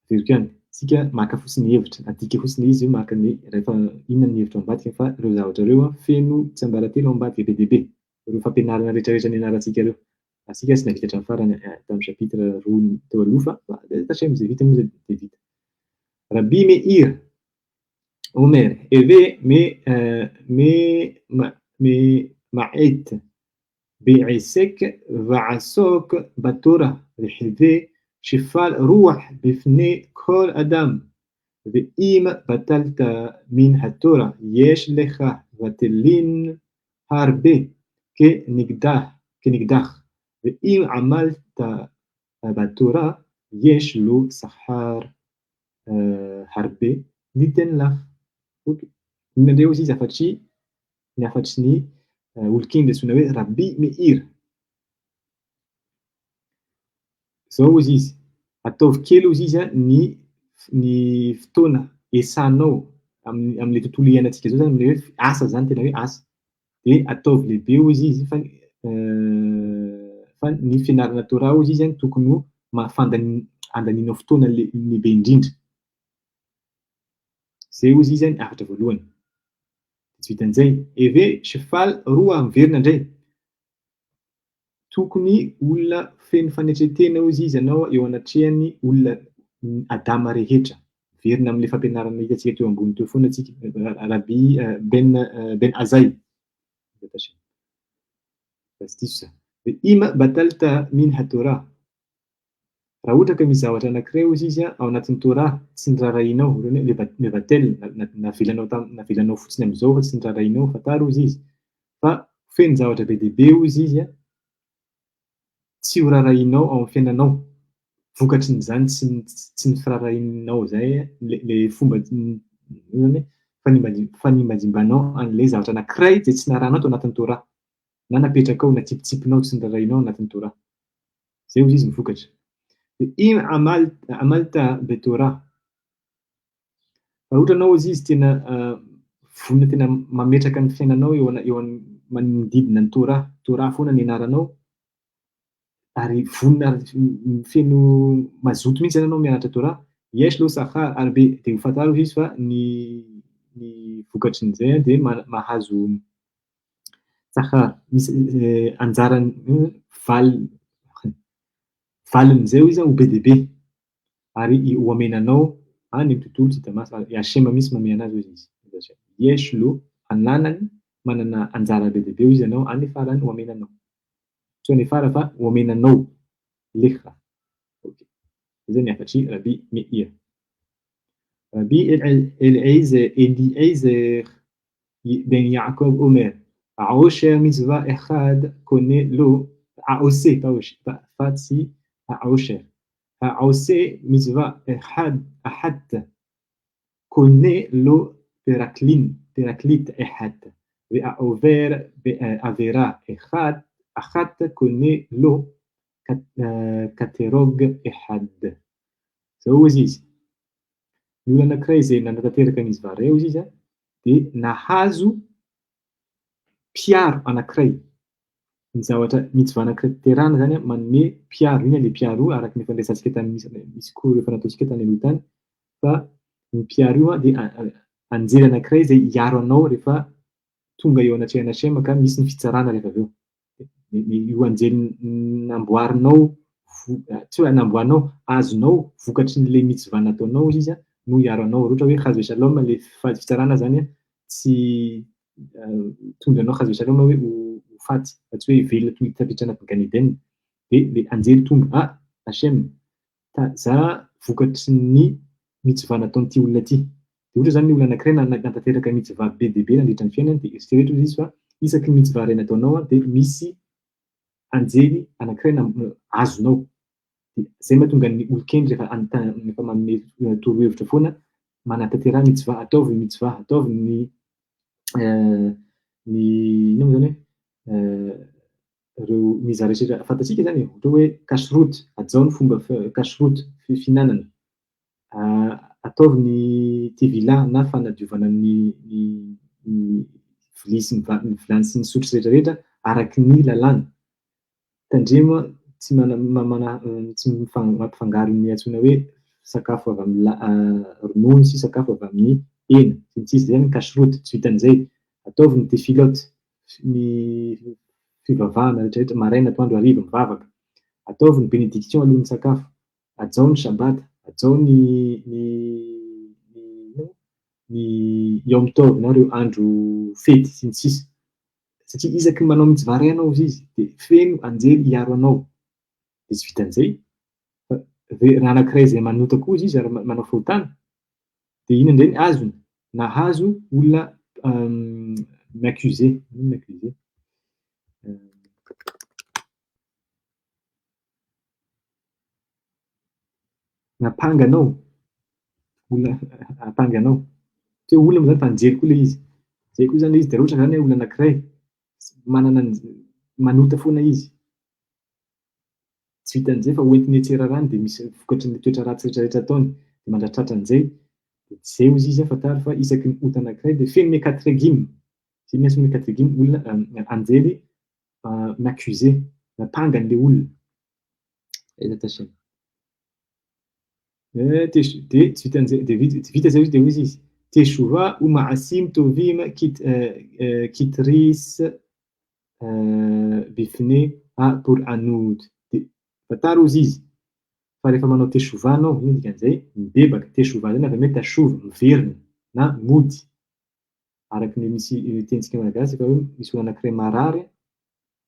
Averiko ihany, isika maka fotsiny hevitra, adika fotsiny ilay izy, maka ny rehefa inona ny hevitra ao ambadika fa ireo zavatra ireo an, feno tsiambaratelo ao ambadika be dia be, ireo fampianarana rehetra rehetra nianarantsika ireo. Asika tsy nahavita hatramin'ny farany tamin'ny chapitre 2 teo aloha fa Bezrat Hashem izay vita moa dia vita. Rabbi Meir Omer Heve me me me ma'et בעסק ועסוק בתורה וחווה שפל רוח בפני כל אדם ואם בטלת מן התורה יש לך בטלין הרבה כנגדך ואם עמלת בתורה יש לו שכר הרבה ניתן לך. Ok. Inona indray hozy izy hafatry ny hafatry ny olon-kendry antsoina hoe Rabbi Meir. Izao hozy izy, ataovy kely hozy izy ny ny fotoana esanao amin'ny amin'ilay tontolo iainantsika izao zany amin'ilay hoe asa zany tena hoe asa. Dia ataovy lehibe hozy izy fa fa ny fianarana Torah hozy izy no tokony ho maha-fandani- andanianao fotoana lehibe indrindra. Izay hozy izy ny hafatra voalohany. Tsy vitan'izay, Eve, Shefal, roa miverina indray. Tokony olona feno fanetren-tena hozy izy ianao eo anatrehan'ny olona Adama rehetra. Miverina amin'ilay fampianarana hitantsika teo ambony teo foana tsika, Rabbi Ben Ben Azai. Im batalta min haTorah. Raha ohatra ka misy zavatra anankiray hozy izy ao anatin'ny Torah tsy niraharahianao, ohatran'ny hoe le mevatel, navelanao tam, navelanao fotsiny amin'izao fa tsy niraharahianao, fantaro hozy izy fa feno zavatra be dia be hozy izy tsy ho raharahianao ao amin'ny fiainanao, vokatrin'izany tsy tsy ny firaharahianao izay le le fomba inona zany hoe fanimbazimbanao an'ilay zavatra anankiray izay tsy narahanao tao anatin'ny Torah na napetrakao na tsipitsipinao tsy niraharahianao ao anatin'ny Torah. Zay hozy izy ny vokatra. Dia im amalta betorah. Raha ohatra anao hozy izy tena vonona tena mametraka ny fiainanao eo eo manodidina ny Torah, Torah foana ny ianaranao, ary vonona ary feno mazoto mihitsy zany anao mianatra Torah, yesh lo sachar arbe, dia ho fantaro hozy izy fa ny ny vokatrin'izay dia mahazo Sachar, misy anjarany valiny valin'izay hoy izy ho be dia be ary ho amena anao any amin'ny tontolo tsy hita maso ary i Hashem mihitsy manome anazy hoy izy. Yesh lo ananany manana anjara be dia be hoy izy anao any farany ho amena anao. Tsy ho any fara fa ho amena anao. Leha. Ok. Izay ny hafatr'i Rabbi Meir. Rabbi Eliezer Eliezer Ben Yaakov Omer, Aosher mitzvah echad kone lo, Aose, fa tsy Aosher. Aose mitzvah echad ahat kone lo peraklin, peraklit echad, ve'aover avera echad achat kone lo katerog echad. Zao hozy izy. Ny olona anankiray izay nanatanteraka ny mitzvah iray hozy izy dia nahazo mpiaro anankiray. Ny zavatra mitzvah anankiray tanterahana izany manome mpiaro. Inona ilay mpiaro araka ny efa niresahantsika tamin'ny misy cours efa nataontsika tany aloha tany fa ny mpiaro io dia anjely anankiray izay hiaro anao rehefa tonga eo anatrehan'i Hashem ka misy ny fitsarana rehefa avy eo. Io anjely namboarinao, tsy hoe namboarinao, azonao vokatry ny le mitzvah nataonao izy no hiaro anao. Raha ohatra hoe chas v'shalom le fitsarana zany tsy mitondra anao chas v'shalom hoe ho faty fa tsy hoe velona toy tafiditra anatin'ny Gan Eden. Dia le anjely tonga, ah Hashem, za vokatry ny mitzvah nataon'ity olona ity. Dia ohatra izany ny olona anankiray nanatanteraka mitzvah be dia be nandritra ny fiainany dia eritrereto izy fa isaky ny mitzvah iray nataonao dia misy anjely anankiray azonao. Dia izay mahatonga ny olon-kendry rehefa rehefa manome torohevitra foana, manatanteraha mitzvah, ataovy ny mitzvah, ataovy ny ny inona moa izany hoe ireo ny zavatra rehetra fantatsika izany e, ohatra hoe kashrut, hajao ny fomba kashrut, fihinanana, ataovy ny tevila na fanadiovana ny ny vilia sy ny ny vilany sy ny sotro rehetra rehetra araky ny lalàna. Tandremo tsy tsy mampifangaro ny antsoina hoe sakafo avy amin'ny ronono sy sakafo avy amin'ny hena sy ny sisa, izay ny kashrut, tsy vitan'izay, ataovy ny tefilot, ny. fivavahana rehetra rehetra, maraina, atoandro, hariva, mivavaka. Ataovy ny bénédiction alohan'ny sakafo. Hajao ny Shabbat, hajao ny ny ny ny Yom Tov na ireo andro fety sy ny sisa. Satria isaky ny manao mitzvah iray ianao hozy izy dia feno anjely hiaro anao. Dia tsy vitan'izay fa raha anankiray izay manota koa hozy izy ary manao fahotana dia inona indray ny azony? Nahazo olona mi-accuser, inona mi-accuser? Nampanga anao, olona hampanga anao. Tsy hoe olona moa izany fa anjely koa ilay izy. Izay koa izany ilay izy dia raha ohatra izany hoe olona anankiray manana ny manota foana izy, tsy vitan'izay fa hoentiny etsy rarany dia misy vokatry ny toetra ratsy rehetra rehetra ataony dia mandratratra an'izay dia tsy izay hozy izy fantaro fa isaky ny ota anankiray dia feno mekatregim, izay ny antsoina mekatregim, olona anjely mi-accuser, miampanga an'ilay olona. Aiza Tachel? Dia tsy vitan'izay, dia vita izay dia hoy izy, Teshuva ou ma'asim tovim kitris bifne a pour anoud. Dia fantaro hozy izy fa rehefa manao teshuva anao, inona dikan'izay? Mibebaka, teshuva izany avy amin'ny hoe tashuv, miverina na mody. Araka ny misy tenintsika malagasy efa hoe misy olona anankiray marary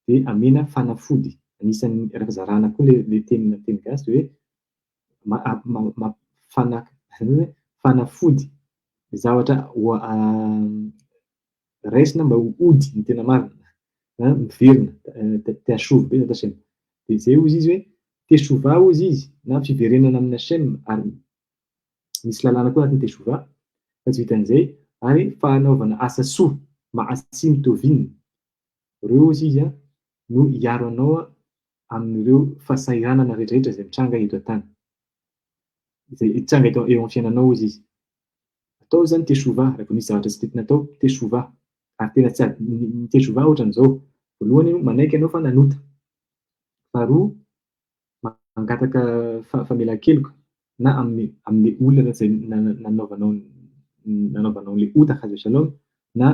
dia amena fanafody. Anisan'ny rehefa zarana koa ilay teny teny gasy dia hoe hoe fanafody, zavatra raisina mba ho ody ny tena marina, na miverina, teashuv be zany Dia izay hozy izy hoe teshuva hozy izy na fiverenana amin'i Hashem ary misy lalàna koa anatin'ny teshuva fa tsy vitan'izay ary fanaovana asa soa, ma'asim tovin, Ireo hozy izy no hiaro anao amin'ireo fahasahiranana rehetrarehetra izay mitranga eto an-tany. Izay hitranga eto eo amin'ny fiainanao hozy izy. Atao izany teshuva, raha vao misy zavatra tsy tokony atao, teshuva. Ary tena tsy ny teshuva ohatran'izao. Voalohany, manaiky ianao fa nanota. Faharoa, mangataka famelan-keloka na amin'ny amin'ilay olona izay nanaovanao nanaovanao ilay ota chas v'shalom na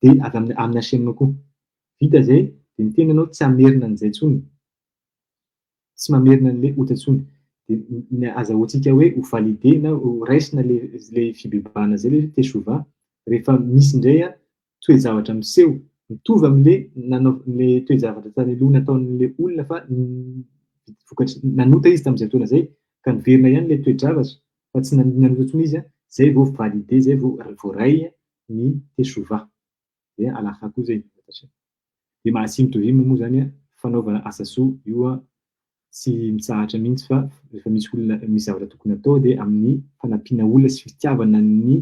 dia avy amin'ny amin'i Hashem koa. Vita izay dia miteny ianao tsy hamerina an'izay intsony, tsy mamerina an'ilay ota intsony. Dia ny azahoantsika hoe ho valider na ho raisina ilay ilay fibebahana izay ilay hoe teshuvah rehefa misy indray toe-javatra miseho mitovy amin'ilay nanao ilay toe-javatra tany aloha nataon'ilay olona fa vokatry nanota izy tamin'izay fotoana izay ka niverina ihany ilay toe-javatra fa tsy nanota intsony izy, izay vao validé, izay vao voaray ny teshuva. Dia halakha koa izay. Dia mahasim tovim moa izany fanaovana asa soa io tsy mitsahatra mihitsy fa rehefa misy olona misy zavatra tokony atao dia amin'ny fanampiana olona sy fitiavana ny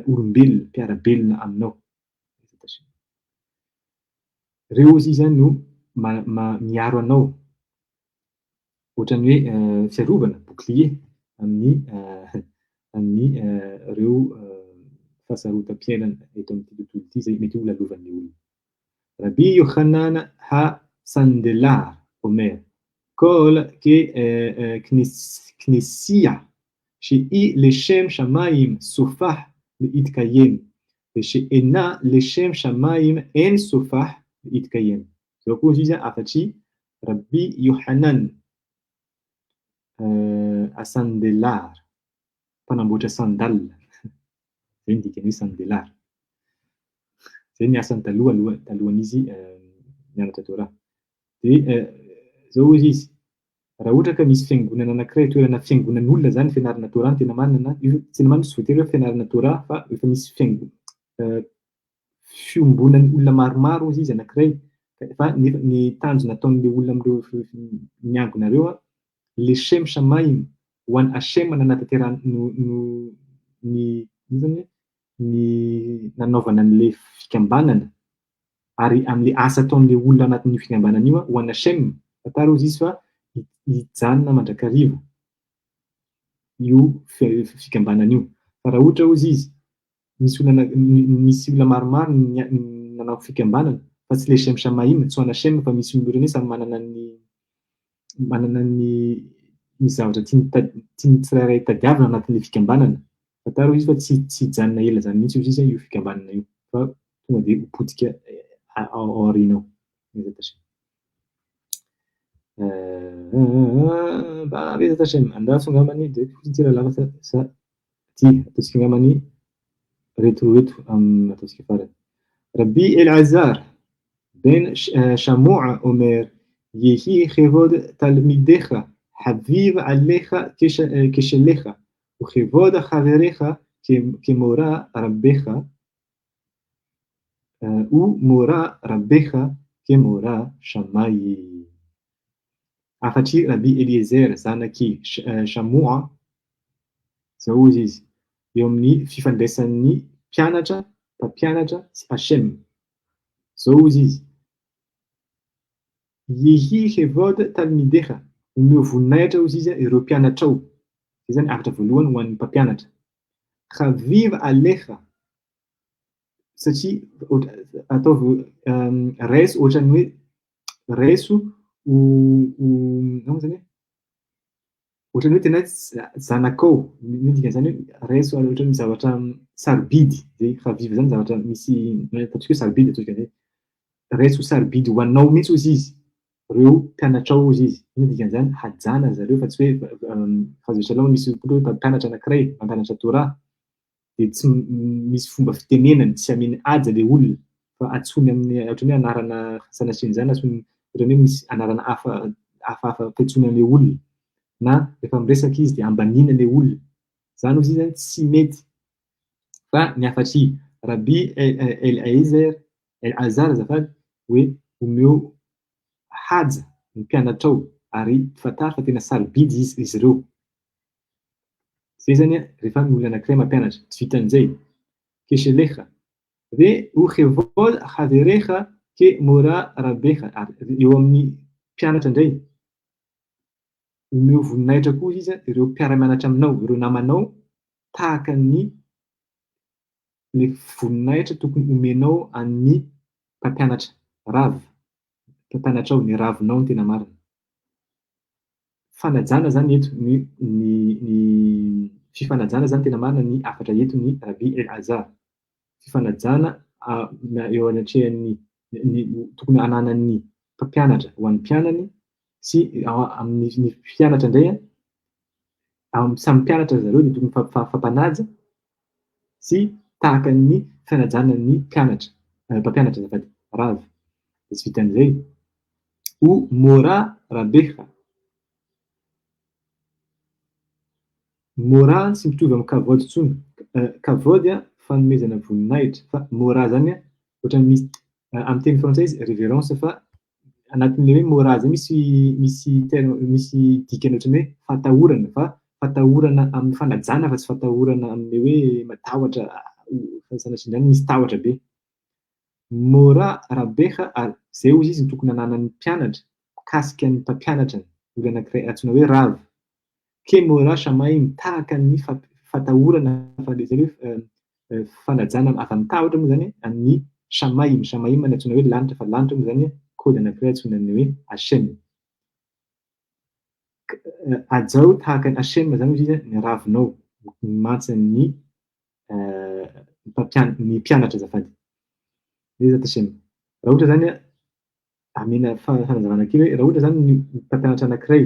olombelona, mpiara-belona aminao. Ireo ozy izany no miaro anao, ohatran'ny hoe fiarovana, bouclier, amin'ny amin'ny ireo fahasarotam-piainana eto amin'ity tontolo ity izay mety ho lalovan'ny olona. Rabbi Yochanan ha-Sandelar Omer, Kol ke knessia שהיא לשם שמיים סופה להתקיים, ושאינה לשם שמיים אין סופה להתקיים. Izao koa izy afa-tsy Rabbi Yohanan Asandelar, mpanamboatra sandal. Izay ny dikan'ny hoe sandelar. Izay ny asany taloha aloha talohan'izy nianatra Torah. Dia izao hozy izy, Raha ohatra ka misy fiangonana anankiray, toerana fiangonan'olona izany fianarana Torah no tena marina na io tsy tena marina tsy voatery hoe fianarana Torah fa efa misy fiango- fiombonan'ny olona maromaro hozy izy anankiray fa nefa ny tanjona ataon'ilay olona amin'ireo miangona ireo an, leshem shamayim, ho an'i Hashem nanatanterahana no no ny inona izany hoe ny nanaovana an'ilay fikambanana ary amin'ilay asa ataon'ilay olona anatin'io fikambanana io ho an'i Hashem, fantaro hozy izy fa hijanona mandrakariva io fikambanana io. Fa raha ohatra hozy izy, misy olona misy olona maromaro nanao fikambanana fa tsy ilay Shem Shamaim, tsy ho an'i Hashem fa misy olona ohatran'ny hoe samy manana ny manana ny ny zavatra tiany tian'ny tsirairay tadiavina anatin'ilay fikambanana. Fantaro hozy izy fa tsy tsy hijanona ela izany mihitsy hozy izy io fikambanana io fa tonga dia ho potika ao aoriana ao. Bezat Hashem. Bezat Hashem. Andraso angambany dia fotsiny ty raha lava sa sa ty ataontsika angambany reto reto ataontsika farany. Rabbi Elazar ben Shamo'a omer yehi chevod talmidecha haviv alecha keshelecha uchevod chaverecha kemora rabbecha umora rabbecha kemora shamayim. Hafatr'i Rabbi Eliezer zanak'i Shamoa, izao hozy izy, eo amin'ny fifandraisan'ny mpianatra, mpampianatra sy Hashem. Izao hozy izy, Yehi chevod talmidecha, omeo voninahitra hozy izy ireo mpianatrao. Izay izany hafatra voalohany ho an'ny mpampianatra. Chaviv alecha, satria ataovy raiso ohatran'ny hoe raiso ho ho inona moa zany e? Ohatran'ny hoe tena zanakao, ny dikan'izany hoe raiso ohatran'ny zavatra sarobidy, zay raviva zany zavatra misy ataontsika hoe sarobidy ataontsika zay, raiso ho sarobidy ho anao mihitsy hozy izy, reo mpianatrao hozy izy, inona dikan'izany? Hajana ry zareo fa tsy hoe chas v'shalom misy ohatra hoe mpampianatra anankiray mampianatra Torah, dia tsy misy fomba fitenenany, tsy ameny haja ilay olona fa antsoiny amin'ny ohatran'ny hoe anarana sanatria an'izany, antsoiny ohatran'ny hoe misy anarana hafa hafahafa fiantsoana an'ilay olona na rehefa miresaka izy dia ambaniana ilay olona. Izany hozy izy zany tsy mety fa ny hafatr'i Rabbi Eliezer, El-Azar azafady, hoe omeo haja ny mpianatrao ary fantaro fa tena sarobidy izy izy ireo. Zay zany an, rehefa ny olona anakiray mampianatra, tsy vitan'izay. Keshelecha, ve uchevod haverecha ke mora rabecha, ary eo amin'ny mpianatra indray, omeo voninahitra koa izy ireo mpiara-mianatra aminao, ireo namanao, tahaka ny le voninahitra tokony omenao an'ny mpampianatra, rav, mpampianatrao, ny ravinao no tena marina. Fanajana zany eto ny ny ny fifanajana zany tena marina ny hafatra eto ny Rabbi El-Azhar. Fifanajana eo anatrehan'ny ny tokony hananan'ny mpampianatra ho an'ny mpianany sy amin'ny ny mpianatra indray amin'ny samy mpianatra ry zareo dia tokony mifampanaja sy tahaka ny fanajana ny mpianatra mpampianatra azafady Rav. Dia tsy vitan'izay. O Mora Rabeha. Mora tsy mitovy amin'ny kavod intsony. Kavod fanomezana voninahitra fa mora zany ohatran'ny misy amin'ny teny frantsay izy révérence fa anatin'ilay hoe mora zay misy misy terme misy dikany ohatran'ny hoe fahatahorana fa fahatahorana amin'ny fanajana fa tsy fahatahorana amin'ny hoe matahotra fa sanatria izany misy tahotra be. Mora Rabeha ary izay hozy izy no tokony hananan'ny mpianatra mikasika ny mpampianatrany, olona anankiray antsoina hoe Rav. Ke Mora Shamayim tahaka ny fatahorana fa izay hoe fanajana avy amin'ny tahotra moa izany an'ny Shamayim, Shamayim no antsoina hoe lanitra fa lanitra moa izany code anankiray antsoina ny hoe Hashem. Hajao tahaka ny Hashem izany hozy izy ny ravinao, ny mantsan'ny ny mpianatra azafady. Bezat Hashem. Raha ohatra zany amena fanazavana kely hoe raha ohatra zany ny mpampianatra anankiray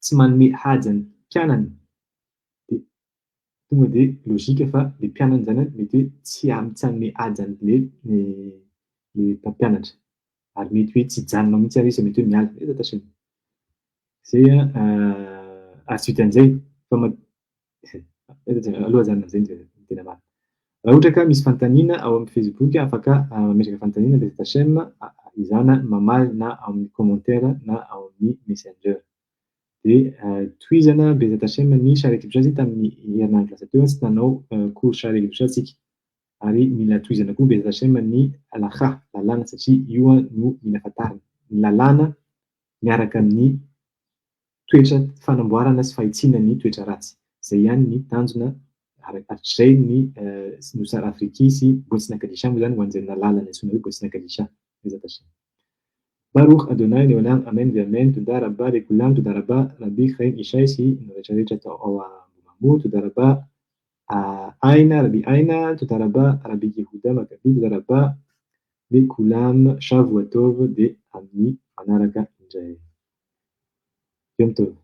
tsy manome haja ny mpianany dia tonga dia logique fa le mpianany zany mety hoe tsy tsy hanome haja an'le le mpampianatra ary mety hoe tsy hijanona ao mihitsy ary izy mety hoe miala. Bezat Hashem. Zay an, ary tsy vitan'izay fa Aloha ajanona amin'izay ny tena marina. Raha ohatra ka misy fanontaniana ao amin'ny Facebook afaka mametraka fanontaniana Bezat Hashem izana mamaly na ao amin'ny commentaire na ao amin'ny messenger. Dia tohizana Bezat Hashem ny Share Kidusha satria tamin'ny herinandro lasa teo tsy nanao cours Share Kidusha tsika. Ary mila tohizana koa Bezat Hashem ny Halakha, lalàna satria io no mila fantarina. Ny lalàna miaraka amin'ny toetra fanamboarana sy fahitsiana ny toetra ratsy. Izay ihany ny tanjona hatrizay ny Nosy Afriki sy Botsina Kadisha moa izany ho an'izay nahalala ny antsoina hoe Botsina Kadisha. Bezat Hashem. Baruch Adonai leolam amen ve'amen toda rabba lekulam toda rabba Rabbi Chaim Ishay sy ny rehetra rehetra tao ao Ambohimambo toda rabba Aina Rabbi Aina toda rabba Rabbi Yehuda Maccabi toda rabba. Mekulam, Shavuatov dia amin'ny manaraka indray. Yom Tov.